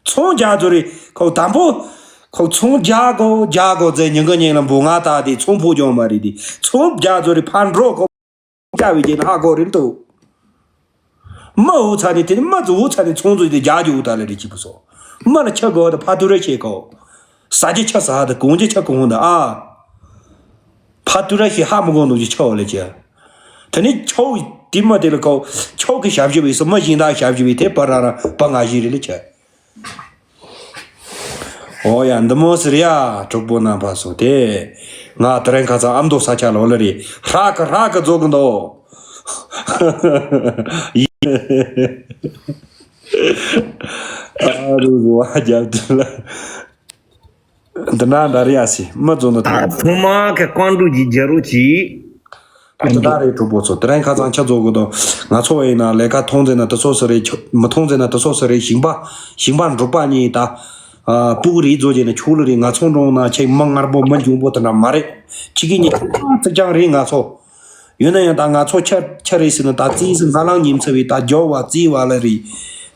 ཚོང་རྒྱག་ཚོ་རེད་ཁོ་དང་པོ། ཁོ་ཚོང་རྒྱག་དགོས་རྒྱག་དགོས་ཟེར་ཉིན་ག་ཉིན་ལ་འབུ་ང་ད་དེ་ཚོང་ཕུགས་ཀྱང་མ་རེད་དེ་ཚོང་རྒྱག་ཚོ་རེད་ཕར་འགྲོ་ཁོ། རྒྱག་པའི་རྗེས་ལ་ཧ་གོ་རེད་འདུག་མ་འུ་ཚ་ནི་དེ་ནི་མ་ཚོ་འུ་ཚ་ནི་ཚོང་ཚོ་དེ་རྒྱག་རྒྱུ་འུ་ད་ལ་རེད་ཅི་བུ་སོ། མ་ལ་ཆ་གོ་ད་ཕ་ཏུ་ར་ཆེ་གོ། ཟ་རྒྱུ་ཆ་ཟ་ད་གོང་རྒྱུ་ཆ་གོང་ད་ཨ། ཕ་ཏུ་ར་ཞིག་ཧ་མི་གོ་འདུག་ཅི་ཆོ་ལ་ཅི། དེ་ནི་ཆོ་དེ་མ་དེ་ལ་གོ། ཆོ་གི་ཞབས་ཞུ་བའི་སོ་མ་བཞིན་ད་ཞབས་ཞུ་བའི་དེ་པ་ར་ར་པ་ང་བཞི་རེད་ལ་ཅི། ཨོ་ཡ། འདི་མོ་ཟེར་ཡ། གྲོགས་པོ་རྣམ་པ་ཚོ་དེ། ང་དེ་རིང་ཁ་སང་ཨ་མདོ་ས་ཆ་ལ་ལ་རེད། ཧྲ་གི་ཧྲ་གི་རྫོགས་གི་འདུག་ཨ་རུ་རུ་བ་རྒྱབ་དུ་ལ། འདི་ན་འདྲ་རེད་ཨ་སི་མི་རྫོགས་ནི་ད། ཐོག་མ་གི་ཀོང་ཀྲུའུ་གི་རྒྱལ་རོགས་ཀྱིས། ཨ་ཅི་ད་རེད། གྲོགས་པོ་ཚོ་དེ་རིང་ཁ་སང་ཆ་རྫོགས་གི་འདུག་ང་ཚོ་ཡིན་ན་ལས་ཀ་མཐོང་ཟེར་ན་དུ་སོ་སོ་རེད། ཆོ་མི་མཐོང་ཟེར་ན་དུ་སོ་སོ་རེད། ཞིང་པ་ཞིང་པ་འབྲོག་པ་གཉིས་ད། ཨ་སྤུ་གུ་རེ་བཟོ་བྱས་ན་ཆོག་ལེ་རེད། ང་ཚོ་འགྲོ་ན་ཆེ་མི་ངར་པོ་མི་འཇོན་པོ་དེ་འདྲ་མ་རེད། ཁྱི་གི་ཉེ་ཁ་ཙིག་ཀྱང་རེད་ང་ཚོ། ཡོད་ན་ཡང་ད་ང་ཚོ་ཆ་ཆ་རེད་ཟེར་ན་ད་རྩིས་སུ་ཧ་ལམ་ཉིན་ཚེ་བའི་ད་རྒྱོ་བ་རྩིས་བ་ལ་རེད།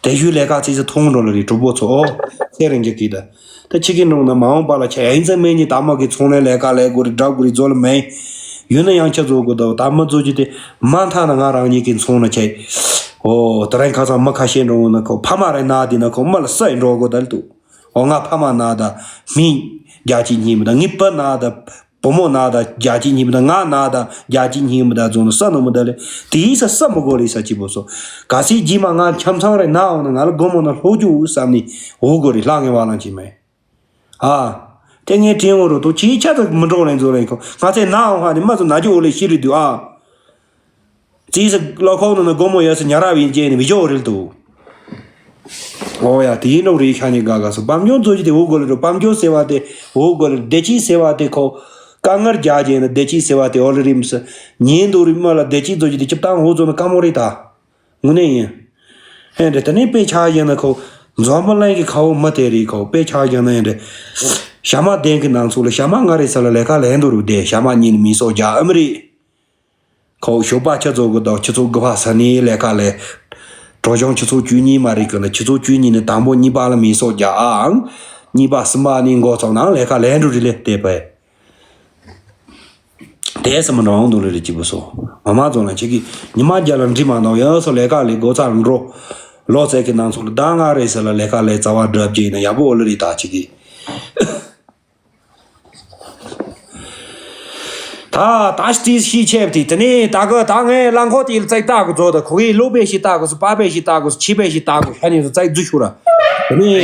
དེ་ཞུ་ལས་ཀ་རྩིས་སུ་མཐོང་འགྲོ་ལེ་རེད། གྲོགས་པོ་ཚོ་ཨོ། ཚེ་རིང་གི་གི་ད། ད་ཁྱི་གི་འགྲོ་ན་མ་འོངས་པ་ལ་ཆ་ཨེ་ཛ་མེད་ཉིན་ད་མ་གི་ཚོང་ལས་ལས་ཀ་ལས་དགོས་རེད། འདྲ་དགོས་རེད། བཟོ་ལ་མེད། ཡོད་ན་ཡང་ཆ་བཟོ་དགོས་ད་ད་མི་བཟོ་རྒྱུ་དེ་མ་མཐའ་ན་ང་རང་ཉིད་ཀྱི་ཚོང་ལ་ཆ། ཨོ་དེ་རིང་ཁ་སང་མི་ཁ་ཤས་འགྲོ་འོང་ན་ཁོ་ཕ་མ་རེ་ན་དེ་ན་ཁོ་མི་ལ་ས་ཡི་འགྲོ་དགོས་ད་ལ་འདུག་ཨོ་ང་ཕ་མ་ན་ད་མི་རྒྱ་ཆེ་ཉིན་མི་ད་ངའི་བུ་ན་ད། བུ་མོ་ན་ད་རྒྱ་ཆེ་ཉིན་མི་ད་ང་ན་ད་རྒྱ་ཆེ་ཉིན་མི་ད་རྫོང་ན་ས་ནོ་མི་ད་ལེ། དེའི་ས་ས་མི་གོ་ལེ་ས་ཅི་པོ་སོ། ག་སི་ཇི་མ་ང་ཁྱམ་ཚང་རེ་ན་འོང་ན་ང་ལ་སྒོ་མོ་ན་ལྷོ་རྒྱུ་བསམ་ནི་འོ་གོ་རེ་ལྷ་ངེ་བ་ལང་ཅི་མེ། ཨ། དེ་ངས་དྲན་འོ་རོ་ཏོ་ཁྱིའི་ཆ་ད་མི་འགྲོ་ལེ་འཛོ་ལེ་ཁོ་ང་ཚེ་ན་འོང་ཧ་ནི་མ་ཚོ་ན་རྒྱུ་འོ་ལེ་ཤི་རི་དུ་ཨ། རྩིས་སུ་བློ་ཁོག་ནང་ན་སྒོ་མོ་ཡོད་ས་ཉ་ར་བིན་ཅན་ནི་བི་ཇོ་རིལ་དུ། ཨོ་ཡ་དེ་ཡིན་ནོ་རེད། ཤ་ཉེ་ག་ག་སོ་བམ་ཇོ་མཛོ་ཅི་དེ་འོ་གོ་ལེ་རོ། བམ་ཇོ་ཟེར་བ་དེ་འོ་གོ་ལེ་རོ། བདེ་སྐྱིད་ཟེར་བ་དེ་ཁོ་དཀའ་ངལ་རྒྱག་ཅན་ན་བདེ་སྐྱིད་ཟེར་བ་དེ་འོ་ལེ་རིམ་སུ་ཉིན་དུ་རིམ་མ་ལ་བདེ་སྐྱིད་མཛོ་ཅི་དེ་ཅི་བཏང་འོ་ཛོ་ན་དཀའ་མོ་རེད་ད། དངོས་གནས་ཡིན། ཨེ་འདྲ་དེ་ནས་དཔེ་ཆ་ཡིན་ན་ཁོ་འཛོམས་པ་ལན་གི་ཁ་བོ་མ་དེ་རེད། ཁོ་དཔེ་ཆ་ཡིན་ན་ཨེ་འདྲ་ཞ་མ་དེང་གི་ནང་ཚུགས་ལ་ཞ་མ་ང་རེ་ས་ལ་ལས་ཀ་ལས་འདུ་རུ་བསྡད། ཞ་མ་གཉིས་ནི་མི་སོགས་རྒྱ་ཨ་མི་རེད། ཁོ་ཞོགས་པ་ཆུ་ཚོད་དགུ་དང་ཆུ་ཚོད་དགུ་པ་ས་ནས་ལས་ཀ་ལས། གྲོ་གཞུང་ཆུ་ཚོད་བཅུ་གཉིས་མ་རེད་གི་ན་ཆུ་ཚོད་བཅུ་གཉིས་ནས་དང་པོ་གཉིས་པ་ལ་མི་སོགས་རྒྱ་ཨང་། གཉིས་པ་གསུམ་པ་ནས་འགོ་ཚོགས་ནང་ལས་ཀ་ལས་འགྲོ་རི་ལས་བལྟས་པས། དེ་སུ་མི་འགྲོ་འོང་འདུག་ལེ་རེ་སྐྱིད་པོ་སོ། མ་མ་ཚོ་ལ་ཁྱེད་ཀྱིས་ཉི་མ་རྒྱ་ལ་འདྲི་མ་གནང་ཡང་སོ་ལས་ཀ་ལས་སྒོ་ཚར་འགྲོ། ལོ་ཚད་ཀྱི་ནང་ཚོ་ལ་ཟླ་ལྔ་རེ་ཟེར་ལ་ལས་ཀ་ལས་རྩ་བ་སྒྲུབ་ཀྱི་ཡིན་ན་ཡག་པོ་འོ་ལེ་རེད་ད་ཁྱེད་ཀྱིས། ད་ད་ཤི་ཤི་ཆེབ་དེ་དེ་ནས་ད་གི་ད་ངས་རླངས་འཁོར་དེ་ལ་བཙལ་ལྟ་གི་བཟོ་ད་ཁོ་གིས་ལོ་པེ་ཞིག་ལྟ་གི་སུ་པ་པེ་ཞིག་ལྟ་གི་སུ་ཆི་པེ་ཞིག་ལྟ་གི་ཤ་ནས་སུ་བཙལ་རྫུ་ཤུ་ར། དེ་ནས་